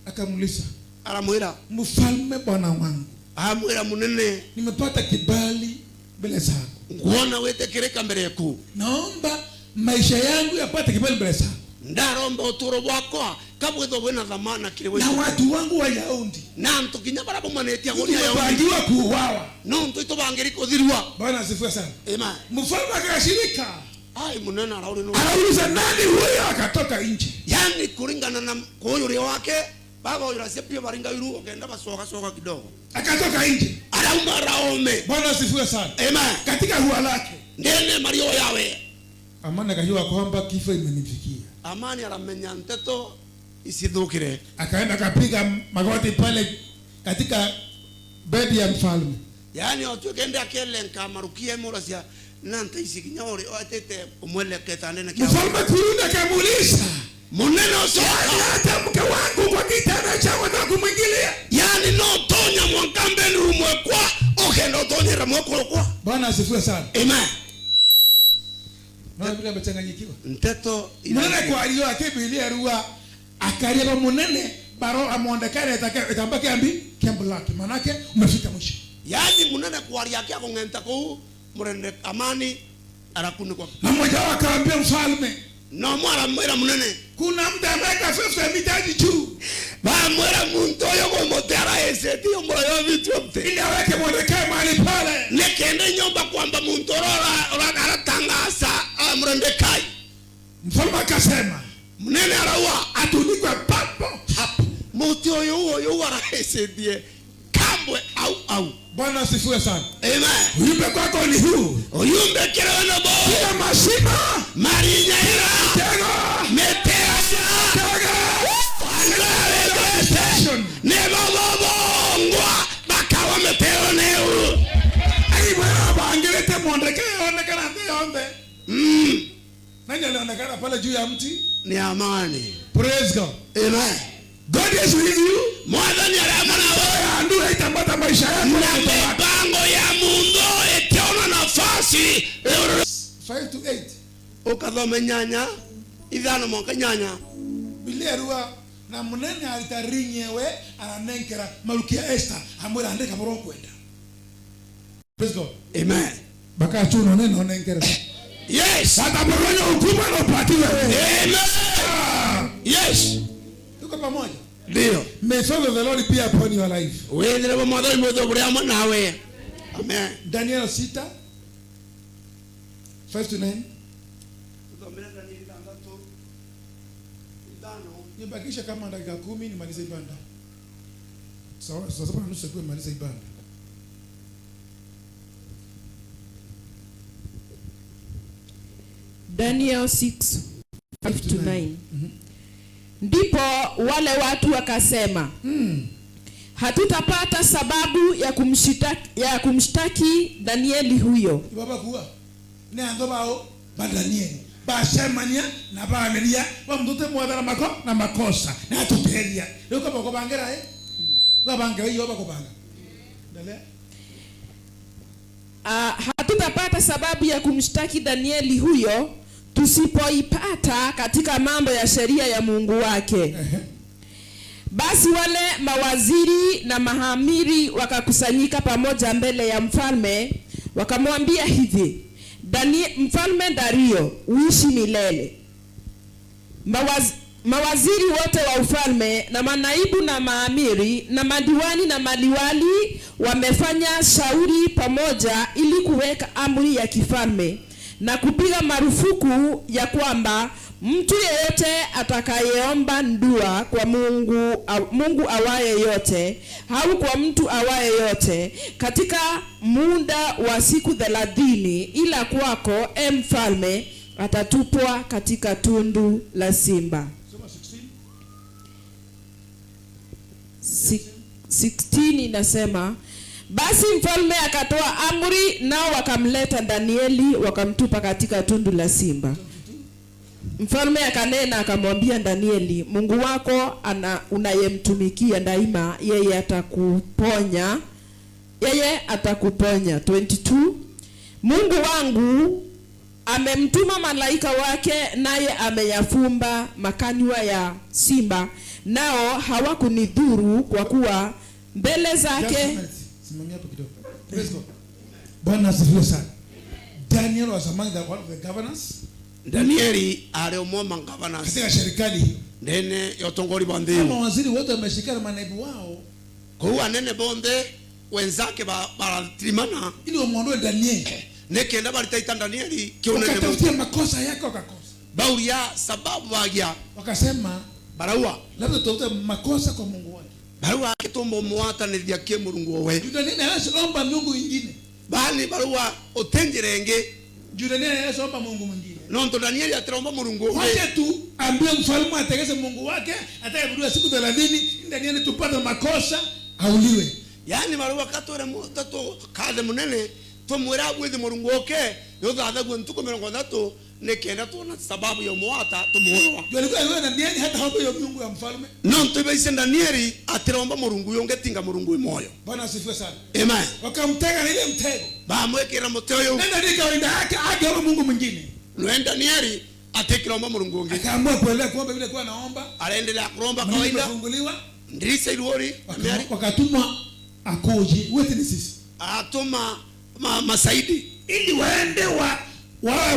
[SPEAKER 1] Akamuuliza,
[SPEAKER 2] Aramwira,
[SPEAKER 1] mfalme bwana wangu,
[SPEAKER 2] Amwira munene,
[SPEAKER 1] nimepata kibali mbele zako.
[SPEAKER 2] Nguona wetekereka mbele yaku.
[SPEAKER 1] Naomba maisha yangu yapate kibali mbele zako.
[SPEAKER 2] Ndaromba uturo bwakwa kabwetho bwena dhamana kile
[SPEAKER 1] Na watu wangu wa Yahudi.
[SPEAKER 2] Na ntu kinya barabo manetia gonia Yahudi.
[SPEAKER 1] Tumepangiwa kuuawa.
[SPEAKER 2] No ntu itobangeri kuthirwa.
[SPEAKER 1] Bwana asifiwe sana.
[SPEAKER 2] Amen.
[SPEAKER 1] Mfalme akakasirika.
[SPEAKER 2] Ai munene arauri no.
[SPEAKER 1] Anauliza nani huyo akatoka nje.
[SPEAKER 2] Yani kulingana na kuyuria wake baba yura sepia baringa yuru okenda basoka soka kidogo.
[SPEAKER 1] Akatoka nje.
[SPEAKER 2] Arauma raome.
[SPEAKER 1] Bwana asifiwe sana.
[SPEAKER 2] Amen.
[SPEAKER 1] Katika hua lake.
[SPEAKER 2] Ndene Mario yawe.
[SPEAKER 1] Amani akajua kwamba kifo imenifikia.
[SPEAKER 2] Amani aramenya nteto isithukire.
[SPEAKER 1] Akaenda akapiga magoti pale katika bedi ya mfalme.
[SPEAKER 2] Yani watu kende akelenka marukie murasia nante isikinyori atete umweleketa nene kia.
[SPEAKER 1] Mfalme kurudi akamuuliza,
[SPEAKER 2] Munene osoka.
[SPEAKER 1] Yani hata mke wangu kwa kitanda changu nataka kumwingilia.
[SPEAKER 2] Yani no tonya mwankambe nurumwe kwa okenda otonyera mwekoro kwa.
[SPEAKER 1] Bwana asifiwe sana.
[SPEAKER 2] Amen.
[SPEAKER 1] Naona vile amechanganyikiwa.
[SPEAKER 2] Nteto
[SPEAKER 1] Munene kwa alio akibilia rua akaria munene baro amuondekane atambaki ambi kembo lake manake umefika mwisho.
[SPEAKER 2] Yani munene kwa yake akongenta ku murende amani arakuni kwa.
[SPEAKER 1] Na mmoja wao akaambia mfalme,
[SPEAKER 2] No mwara mwera munene.
[SPEAKER 1] Kuna mtu ameweka 50 mitaji juu.
[SPEAKER 2] Ba mwera muntu oyo gomotera ese tio moyo vitu mte.
[SPEAKER 1] Ili aweke mwelekeo mahali pale.
[SPEAKER 2] Nekende nyumba kwamba muntu ora aratangasa amurende kai.
[SPEAKER 1] Mfalme akasema,
[SPEAKER 2] Munene araua
[SPEAKER 1] atunikwe papo
[SPEAKER 2] hapo. Muti oyo oyo arahese die kambwe au au.
[SPEAKER 1] Bwana asifiwe sana.
[SPEAKER 2] Amen.
[SPEAKER 1] Ujumbe kwako ni huu.
[SPEAKER 2] Ujumbe kile bo.
[SPEAKER 1] Kila mashima
[SPEAKER 2] Marinyera.
[SPEAKER 1] Tego.
[SPEAKER 2] Metea.
[SPEAKER 1] Tego.
[SPEAKER 2] Station. Nebo bongwa bakawa meteo neu.
[SPEAKER 1] Ai bwana bangelete mwondekee onekana ndio onde. Nani alionekana pale juu ya mti?
[SPEAKER 2] Ni amani.
[SPEAKER 1] Praise God.
[SPEAKER 2] Amen.
[SPEAKER 1] God is with you.
[SPEAKER 2] Mwathani arama nawe.
[SPEAKER 1] Andu haitambata maisha yako.
[SPEAKER 2] Na mipango ya Mungu itiona nafasi.
[SPEAKER 1] 5 to 8.
[SPEAKER 2] Ukathome nyanya ithano mwaka nyanya.
[SPEAKER 1] Biblia rua na munene alitarinyewe ananenkera Malkia Esther amwira andika boro kwenda. Praise God.
[SPEAKER 2] Amen.
[SPEAKER 1] Baka chuno neno nenkera.
[SPEAKER 2] Yes.
[SPEAKER 1] Watapokonya hukumu na upatiwe.
[SPEAKER 2] Amen. Yes.
[SPEAKER 1] Tuko pamoja.
[SPEAKER 2] Ndio.
[SPEAKER 1] May favor of the Lord be upon your life.
[SPEAKER 2] Wethire bo mwathani mwetho buria hamwe nawe. Amen.
[SPEAKER 1] Daniel 6 5 to 9. Nibakisha kama dakika 10 nimalize ibada. Sawa, saa 7:30 kwa nimalize ibada.
[SPEAKER 4] Daniel 6:5-9. Ndipo wale watu wakasema, hatutapata sababu ya kumshtaki Danieli huyo.
[SPEAKER 1] Baba kuwa ni ando bao ba Danieli basemania na baamiria bamutute mwathara mako na makosa na tuteria riu kaba kubangera babangera iyo bakubanga. Endelea.
[SPEAKER 4] Hatutapata sababu ya kumshtaki Danieli huyo tusipoipata katika mambo ya sheria ya Mungu wake. Basi wale mawaziri na mahamiri wakakusanyika pamoja mbele ya mfalme, wakamwambia hivi: Mfalme Dario, uishi milele. Mawaziri wote wa ufalme na manaibu na maamiri na madiwani na maliwali wamefanya shauri pamoja ili kuweka amri ya kifalme na kupiga marufuku ya kwamba mtu yeyote atakayeomba ndua kwa Mungu awaye yote au kwa mtu awaye yote katika muda wa siku 30 ila kwako, e mfalme, atatupwa katika tundu la simba. 16 inasema, basi mfalme akatoa amri, nao wakamleta Danieli wakamtupa katika tundu la simba. Mfalme akanena akamwambia Danieli, Mungu wako unayemtumikia daima, yeye atakuponya. Yeye atakuponya. 22 Mungu wangu amemtuma malaika wake, naye ameyafumba makanywa ya simba, nao hawakunidhuru, kwa kuwa mbele zake.
[SPEAKER 1] Simamia hapo kidogo. Praise God. Bwana asifiwe sana. Daniel was among the one of the governors.
[SPEAKER 2] Danieli ali umwe governors
[SPEAKER 1] katika serikali hiyo.
[SPEAKER 2] Ndene yotongori bande.
[SPEAKER 1] Kama waziri wote wameshikana manaibu wao.
[SPEAKER 2] Kwa hiyo anene bonde wenzake baratirimana
[SPEAKER 1] ili wamuondoe Danieli.
[SPEAKER 2] Nekenda balitaita Danieli kionene.
[SPEAKER 1] Wakatafutia makosa yake wakakosa.
[SPEAKER 2] Bauria sababu bagia.
[SPEAKER 1] Wakasema
[SPEAKER 2] barua
[SPEAKER 1] labda tutafute makosa kwa Mungu wake.
[SPEAKER 2] Barua kitombo muata ni vya Mungu wewe.
[SPEAKER 1] Danieli hawezi omba Mungu mwingine.
[SPEAKER 2] Bali barua otenjerenge.
[SPEAKER 1] Danieli hawezi omba Mungu mwingine.
[SPEAKER 2] Nonto Danieli atromba Mungu wewe.
[SPEAKER 1] Wacha tu ambie mfalme ategeze Mungu wake, atakayerudia siku 30, Danieli tupate makosa auliwe.
[SPEAKER 2] Yaani barua katore mutatu kaze munene tumwira bwithi Mulungu oke yothathaguo ntuku 30 nikenda tuona sababu ya muata tumuhurwa.
[SPEAKER 1] Ndio alikuwa yeye Danieli hata hapo hiyo Mungu ya mfalme.
[SPEAKER 2] Nonto ibeise Danieli atiromba Mulungu yongetinga Mulungu moyo.
[SPEAKER 1] Bwana asifiwe sana.
[SPEAKER 2] Amen.
[SPEAKER 1] Wakamtega na ile mtego.
[SPEAKER 2] Bamwekera mtego.
[SPEAKER 1] Nenda nikaenda yake ageomba Mungu mwingine.
[SPEAKER 2] Nenda Danieli atekiromba Mulungu ungi.
[SPEAKER 1] Akaamua kuendelea kuomba vile alikuwa anaomba.
[SPEAKER 2] Aliendelea kuomba
[SPEAKER 1] Mungu
[SPEAKER 2] kawaida.
[SPEAKER 1] Amefunguliwa.
[SPEAKER 2] Ndisa iluori.
[SPEAKER 1] Wakatuma akoje witnesses.
[SPEAKER 2] Atuma masaidi
[SPEAKER 1] ili waende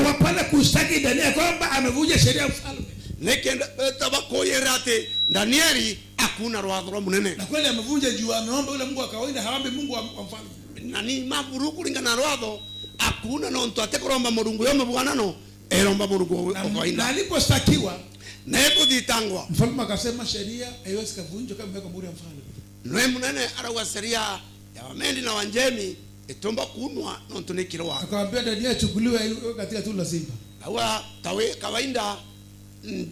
[SPEAKER 1] wapale kushtaki Danieli kwamba amevunja sheria ya mfalme.
[SPEAKER 2] Nekenda tabakoyerate Danieli hakuna rwadhro munene.
[SPEAKER 1] Na kweli amevunja juu ameomba yule Mungu wa kawaida, haombi Mungu wa mfalme.
[SPEAKER 2] Nani maburu kulingana na rwadho hakuna nonto atekoromba Mulungu yome bwana no eromba Mulungu wa kawaida.
[SPEAKER 1] Na aliposhtakiwa
[SPEAKER 2] na yekuditangwa
[SPEAKER 1] mfalme akasema sheria haiwezi kuvunjwa kama imewekwa muhuri ya mfalme.
[SPEAKER 2] Nwe munene arawa sheria ya Wamendi na Wanjemi itomba kunwa nontunikirwa.
[SPEAKER 1] Akamwambia Danieli achukuliwe ili katika tundu la simba.
[SPEAKER 2] Awa tawe kawaida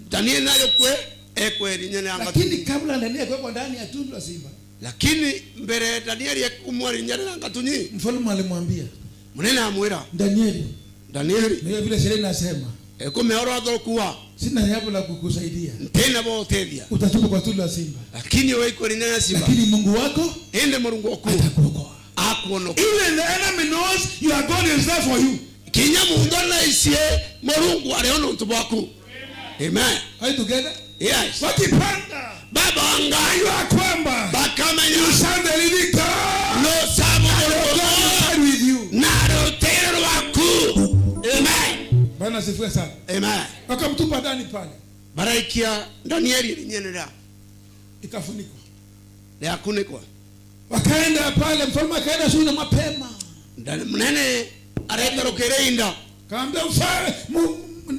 [SPEAKER 2] Danieli nayo kwe ekwe linyene anga.
[SPEAKER 1] Lakini kabla Danieli kuwekwa ndani ya tundu la simba.
[SPEAKER 2] Lakini mbele Danieli kumwa linyene anga tunyi.
[SPEAKER 1] Mfalme alimwambia
[SPEAKER 2] Munene amwira
[SPEAKER 1] Danieli.
[SPEAKER 2] Danieli.
[SPEAKER 1] Ni vile sheria inasema.
[SPEAKER 2] Ekumeoro adhokuwa.
[SPEAKER 1] Sina jambo la kukusaidia.
[SPEAKER 2] Tena botethia.
[SPEAKER 1] Utatupwa kwa tundu la simba.
[SPEAKER 2] Lakini wewe iko linyene simba.
[SPEAKER 1] Lakini Mungu wako
[SPEAKER 2] ende Mulungu wako
[SPEAKER 1] atakuokoa.
[SPEAKER 2] Akuonoka.
[SPEAKER 1] Even the enemy knows your God is there for you.
[SPEAKER 2] Kinya mundu na isie Mulungu aliona mtu wako. Amen.
[SPEAKER 1] Are you together?
[SPEAKER 2] Yes.
[SPEAKER 1] Wakipanga.
[SPEAKER 2] Baba anga
[SPEAKER 1] ya kwamba
[SPEAKER 2] bakama
[SPEAKER 1] you serve the living God.
[SPEAKER 2] No sabu
[SPEAKER 1] God is with you.
[SPEAKER 2] Na rotero wako. Amen.
[SPEAKER 1] Bwana asifiwe sana.
[SPEAKER 2] Amen.
[SPEAKER 1] Wakamtupa ndani pale.
[SPEAKER 2] Baraikia Danieli linyenera.
[SPEAKER 1] Ikafunikwa.
[SPEAKER 2] Yakunikwa.
[SPEAKER 1] Wakaenda pale, mfalme akaenda asubuhi na mapema.
[SPEAKER 2] Ndani mnene aretarokere inda.
[SPEAKER 1] Kaambia mfalme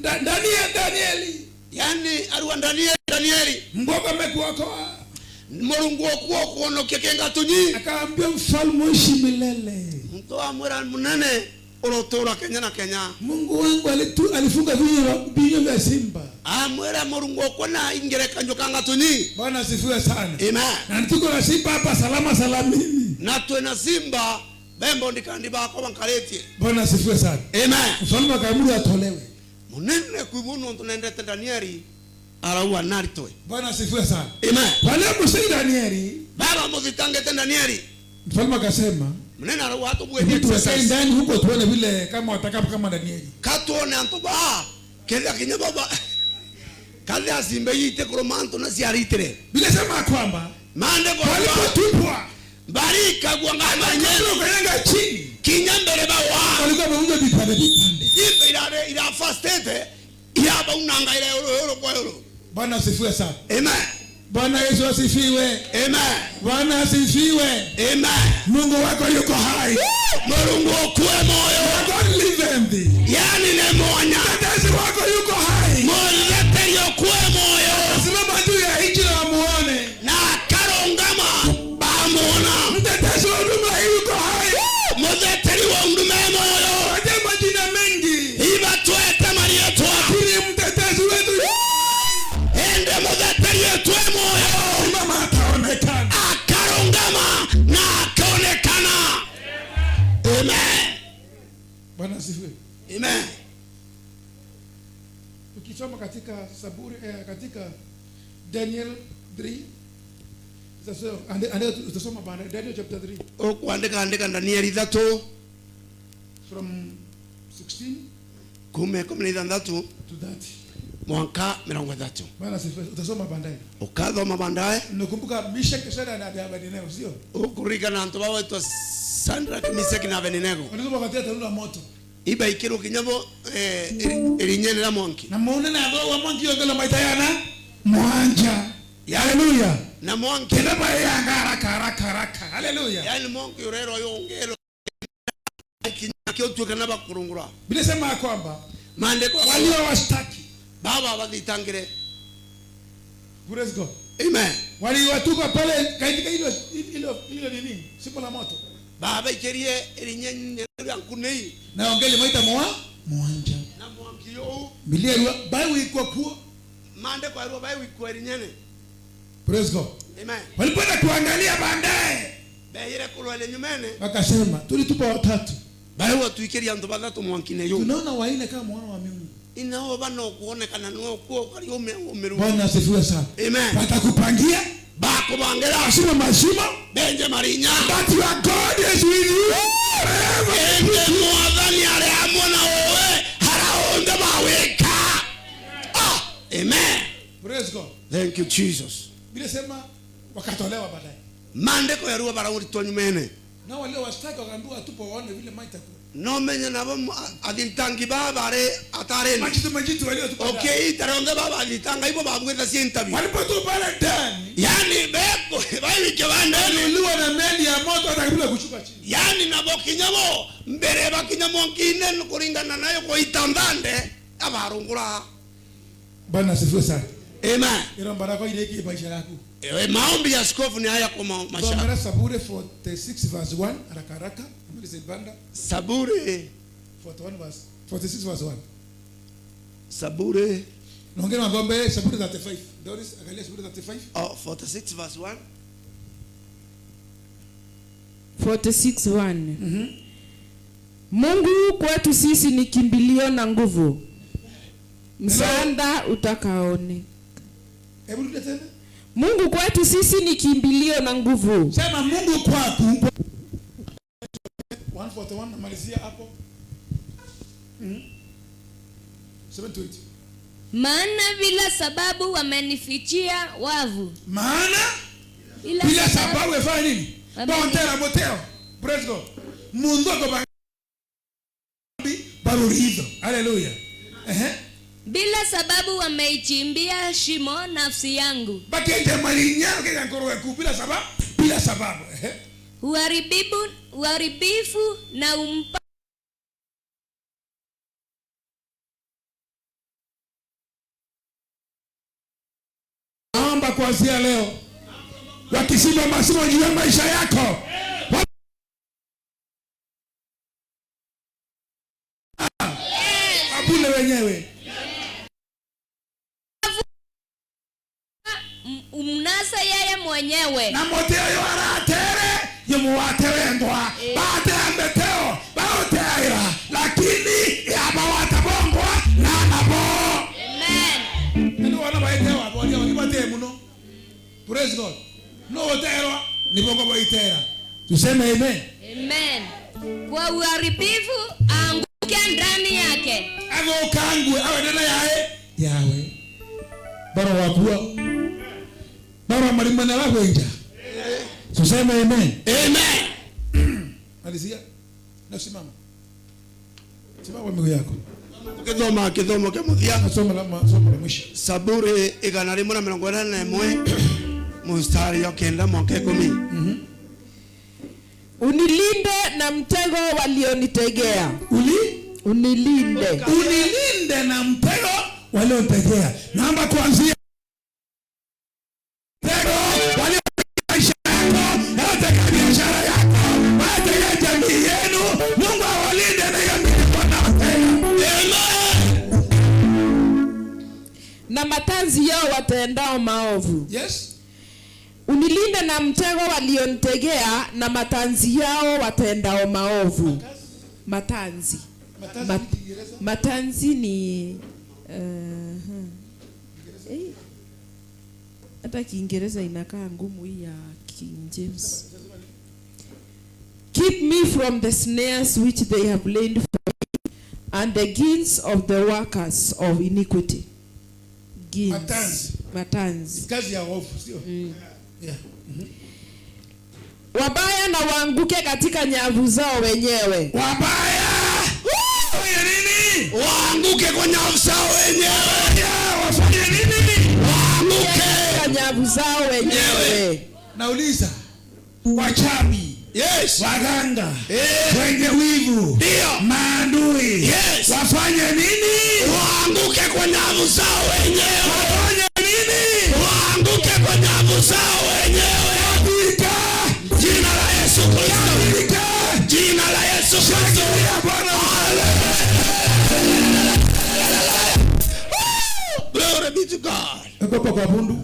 [SPEAKER 1] Danieli.
[SPEAKER 2] Yaani aruwa Danieli Danieli
[SPEAKER 1] Mungu amekuokoa.
[SPEAKER 2] Mulungu okuo kuonokia kenga tunyi.
[SPEAKER 1] Akaambia mfalme, uishi milele.
[SPEAKER 2] Mtu amwira munene urotura Kenya na Kenya.
[SPEAKER 1] Mungu wangu alifunga vinywa vya simba.
[SPEAKER 2] Amwira Mulungu okona ingerekanyo kanga tunyi.
[SPEAKER 1] Bwana asifiwe sana.
[SPEAKER 2] Amen.
[SPEAKER 1] Na tuko na simba hapa salama salamini.
[SPEAKER 2] Na twena simba bembo ndikandi bako bankaretie.
[SPEAKER 1] Bwana asifiwe sana.
[SPEAKER 2] Amen.
[SPEAKER 1] Mfalme akaamuru atolewe.
[SPEAKER 2] Munene kuibuno tunendete Danieli araua naritwe.
[SPEAKER 1] Bwana asifiwe sana.
[SPEAKER 2] Amen.
[SPEAKER 1] Wale msii Danieli,
[SPEAKER 2] Baba muzitangete Danieli.
[SPEAKER 1] mfalme akasema,
[SPEAKER 2] Munene araua
[SPEAKER 1] hebu
[SPEAKER 2] atubwetie
[SPEAKER 1] tuwekae
[SPEAKER 2] exercise.
[SPEAKER 1] ndani huko tuone vile kama watakapo kama Danieli.
[SPEAKER 2] Katuone antu ba kethia kinya baba kathia simbe yite kuromantu na ciaritire.
[SPEAKER 1] Bila sema kwamba
[SPEAKER 2] Mande kwa
[SPEAKER 1] walipotupwa
[SPEAKER 2] barika guanga manyeno
[SPEAKER 1] wakanyanga chini,
[SPEAKER 2] kinya mbere bawa
[SPEAKER 1] walikuwa wamevunjwa vipande vipande.
[SPEAKER 2] simbe irare irafastete iraba unanga ira yoro yoro kwa yoro.
[SPEAKER 1] Bwana asifiwe sana.
[SPEAKER 2] Amen.
[SPEAKER 1] Bwana Yesu asifiwe.
[SPEAKER 2] Amen.
[SPEAKER 1] Bwana asifiwe.
[SPEAKER 2] Amen.
[SPEAKER 1] Mungu wako yuko hai.
[SPEAKER 2] Mulungu okue moyo.
[SPEAKER 1] God live thee.
[SPEAKER 2] Yani ne mwanya.
[SPEAKER 1] Mtetezi wako yuko hai.
[SPEAKER 2] Muleteri okue moyo.
[SPEAKER 1] Simama juu ya nchi na wamuone.
[SPEAKER 2] Na karongama bamuona.
[SPEAKER 1] Mtetezi wa huduma hii yuko hai.
[SPEAKER 2] Muleteri wa ndume moyo.
[SPEAKER 1] Waje majina mengi,
[SPEAKER 2] Iba twete marietwa.
[SPEAKER 1] lakini mtetezi wetu
[SPEAKER 2] Ende muleteri etwe moyo.
[SPEAKER 1] simama ataonekana.
[SPEAKER 2] Akarongama na akaonekana. Amen.
[SPEAKER 1] Bwana asifiwe.
[SPEAKER 2] Amen.
[SPEAKER 1] Ukisoma katika Saburi katika Daniel 3 utasoma baadaye Daniel chapter 3
[SPEAKER 2] Ukuandika andika Danieli 3
[SPEAKER 1] from 16
[SPEAKER 2] kuma 16
[SPEAKER 1] to 30.
[SPEAKER 2] mwanka 30.
[SPEAKER 1] Bwana asifiwe. Utasoma baadaye.
[SPEAKER 2] Ukathoma bandae
[SPEAKER 1] Nakumbuka Meshaki Shadraka na Abednego, sio?
[SPEAKER 2] ukurikana antu bawetwa Shadraka Meshaki na Abednego
[SPEAKER 1] Walisoma katika tanuru la moto.
[SPEAKER 2] ibaikirwo kinyabo erinyene la mwanki
[SPEAKER 1] Na muone na wa mwanki yongela maitayana mwanja. Haleluya.
[SPEAKER 2] na mwanki
[SPEAKER 1] Kila bayanga haraka haraka haraka. Haleluya.
[SPEAKER 2] yani mwanki urero yongero kinya kyotuka bakurungura
[SPEAKER 1] Bila sema ya kwamba
[SPEAKER 2] maandiko
[SPEAKER 1] walio washtaki.
[SPEAKER 2] baba bathitangire.
[SPEAKER 1] Praise God.
[SPEAKER 2] Amen.
[SPEAKER 1] Waliwatuka pale katika hilo hilo hilo nini? Shimo la moto.
[SPEAKER 2] Baba ikirie erinyenye lya nkunei
[SPEAKER 1] Na ongele maita mwa mwanja.
[SPEAKER 2] na mwanki yo
[SPEAKER 1] Bilia bawi kwa kuo.
[SPEAKER 2] maandiko yarwo baiwikwa erinyene.
[SPEAKER 1] Praise God.
[SPEAKER 2] Amen.
[SPEAKER 1] Walipoenda kuangalia baadaye
[SPEAKER 2] Beire kulwele nyumene
[SPEAKER 1] wakasema tulitupa watatu.
[SPEAKER 2] baiwa tuikiria antu bathatu mwankine yo
[SPEAKER 1] Tunaona waine kama mwana wa Mungu.
[SPEAKER 2] inao bano kuonekana no kuo kali umeru.
[SPEAKER 1] Bwana asifiwe sana.
[SPEAKER 2] Amen.
[SPEAKER 1] Watakupangia
[SPEAKER 2] Bakubangira
[SPEAKER 1] mashimo mashimo,
[SPEAKER 2] benje marinya
[SPEAKER 1] but your God is with you forever.
[SPEAKER 2] ende mwathani ari hamwe na wowe haraonde mawika. Ah, amen.
[SPEAKER 1] Praise God.
[SPEAKER 2] Thank you Jesus.
[SPEAKER 1] Bila sema wakatolewa baadaye.
[SPEAKER 2] Maandiko yaruwa barauritwa nyumene
[SPEAKER 1] Na wale washtaki wakaambiwa tupo waone vile maiti itakuwa.
[SPEAKER 2] no menye nabo athitangi babare atareni
[SPEAKER 1] Majitu majitu waliotupa. ndani.
[SPEAKER 2] okay itaronde baba athitanga ibo babwetha cia interview
[SPEAKER 1] Walipotupa pale ndani
[SPEAKER 2] yani beko baibike bandeni
[SPEAKER 1] waliuliwa na meli ya moto hata kabla kushuka chini.
[SPEAKER 2] yani nabo kinyamo mbere bakinyamo nkine kuringana nayo koitandande abarungura.
[SPEAKER 1] Bwana asifiwe sana.
[SPEAKER 2] Amen.
[SPEAKER 1] Ilo baraka ile iki maisha yako.
[SPEAKER 2] Ewe, maombi ya askofu ni haya kwa maisha.
[SPEAKER 1] Somera Saburi 46 verse 1 haraka haraka. Maliza ibada.
[SPEAKER 2] Saburi
[SPEAKER 1] 41 verse 46 verse 1.
[SPEAKER 2] Saburi
[SPEAKER 1] Naongea na ngombe Saburi 35. Doris angalia Saburi 35.
[SPEAKER 2] oh, 46 verse 1.
[SPEAKER 4] 46:1. Mungu kwetu sisi ni kimbilio na nguvu, msaada utakaone.
[SPEAKER 1] Hebu rudia tena.
[SPEAKER 4] Mungu kwetu sisi ni kimbilio na nguvu.
[SPEAKER 1] Sema Mungu kwako. 141 namalizia hapo. 7 to 8.
[SPEAKER 5] Maana bila sababu wamenifichia wavu.
[SPEAKER 1] Maana bila sababu efanya nini? Bontera boteo. Praise God. Mundu ako barurizo. Hallelujah. Ehe.
[SPEAKER 5] Bila sababu wameichimbia shimo nafsi yangu.
[SPEAKER 1] Bakende malinyaro kile nkoro bila sababu, bila sababu. Ehe.
[SPEAKER 5] Uharibifu na umpa
[SPEAKER 1] Naomba kuanzia leo wakisimba mashimo juu ya maisha yako, wabule wenyewe.
[SPEAKER 5] Umnasa yeye mwenyewe.
[SPEAKER 1] Na moteo yo aratere yomuwaterengwa bateambeteo baoteaira lakini yabawatabongwa nanabo.
[SPEAKER 5] Amen.
[SPEAKER 1] Nani wana baitewa bolia wakibatee muno. Praise God. No oterwa ni bongo baitera. Tuseme amen.
[SPEAKER 5] Amen. Kwa uharibifu aanguke ndani yake.
[SPEAKER 1] Agokangwe awe ndana yae yawe. Baro wakua. Baro malimana wakwenja. Tuseme amen.
[SPEAKER 2] Amen.
[SPEAKER 1] Malizia. Na simama. Simama kwa miguu yako.
[SPEAKER 2] Tukithoma kithomo kia muthia.
[SPEAKER 1] Soma la somo la mwisho.
[SPEAKER 2] Saburi 181 mstari wa 9 mwaka 10.
[SPEAKER 4] Unilinde na mtego walionitegea. Unilinde.
[SPEAKER 1] Unilinde na mtego walionitegea. Naomba kuanzia mtego waliotegea yako, wanaotegea biashara yako, wanaotegea jamii yenu. Mungu awalinde na hiyo mitego wanaotega.
[SPEAKER 2] Amen.
[SPEAKER 4] Na matanzi yao watendao maovu.
[SPEAKER 1] Yes.
[SPEAKER 4] Unilinde na mtego walionitegea na matanzi yao watendao maovu. Matanzi. Matanzi ni hata Kiingereza inakaa ngumu hii ya King James. Keep me from the snares which they have laid for me, and the gins of the workers of iniquity. Gins.
[SPEAKER 1] Matanzi.
[SPEAKER 4] Matanzi.
[SPEAKER 1] Kazi ya hofu, sio? Yeah.
[SPEAKER 4] Wabaya na waanguke katika nyavu zao wenyewe.
[SPEAKER 1] Wabaya wafanye nini?
[SPEAKER 2] Waanguke kwa nyavu zao wenyewe.
[SPEAKER 1] Wafanye nini?
[SPEAKER 2] Waanguke
[SPEAKER 4] katika nyavu zao wenyewe.
[SPEAKER 1] Nauliza, wachawi,
[SPEAKER 2] Yes.
[SPEAKER 1] waganga,
[SPEAKER 2] Eh.
[SPEAKER 1] wenye wivu,
[SPEAKER 2] Ndio.
[SPEAKER 1] maadui,
[SPEAKER 2] Yes.
[SPEAKER 1] wafanye nini?
[SPEAKER 2] Waanguke kwa nyavu zao wenyewe.
[SPEAKER 1] Wafanye nini?
[SPEAKER 2] Waanguke kwa nyavu zao wenyewe.
[SPEAKER 1] Katika
[SPEAKER 2] Jina la Yesu Kristo.
[SPEAKER 1] katika
[SPEAKER 2] Jina la Yesu Kristo.
[SPEAKER 1] Shangilia Bwana.
[SPEAKER 2] Glory be to God.
[SPEAKER 1] Ogopa kwa bundu.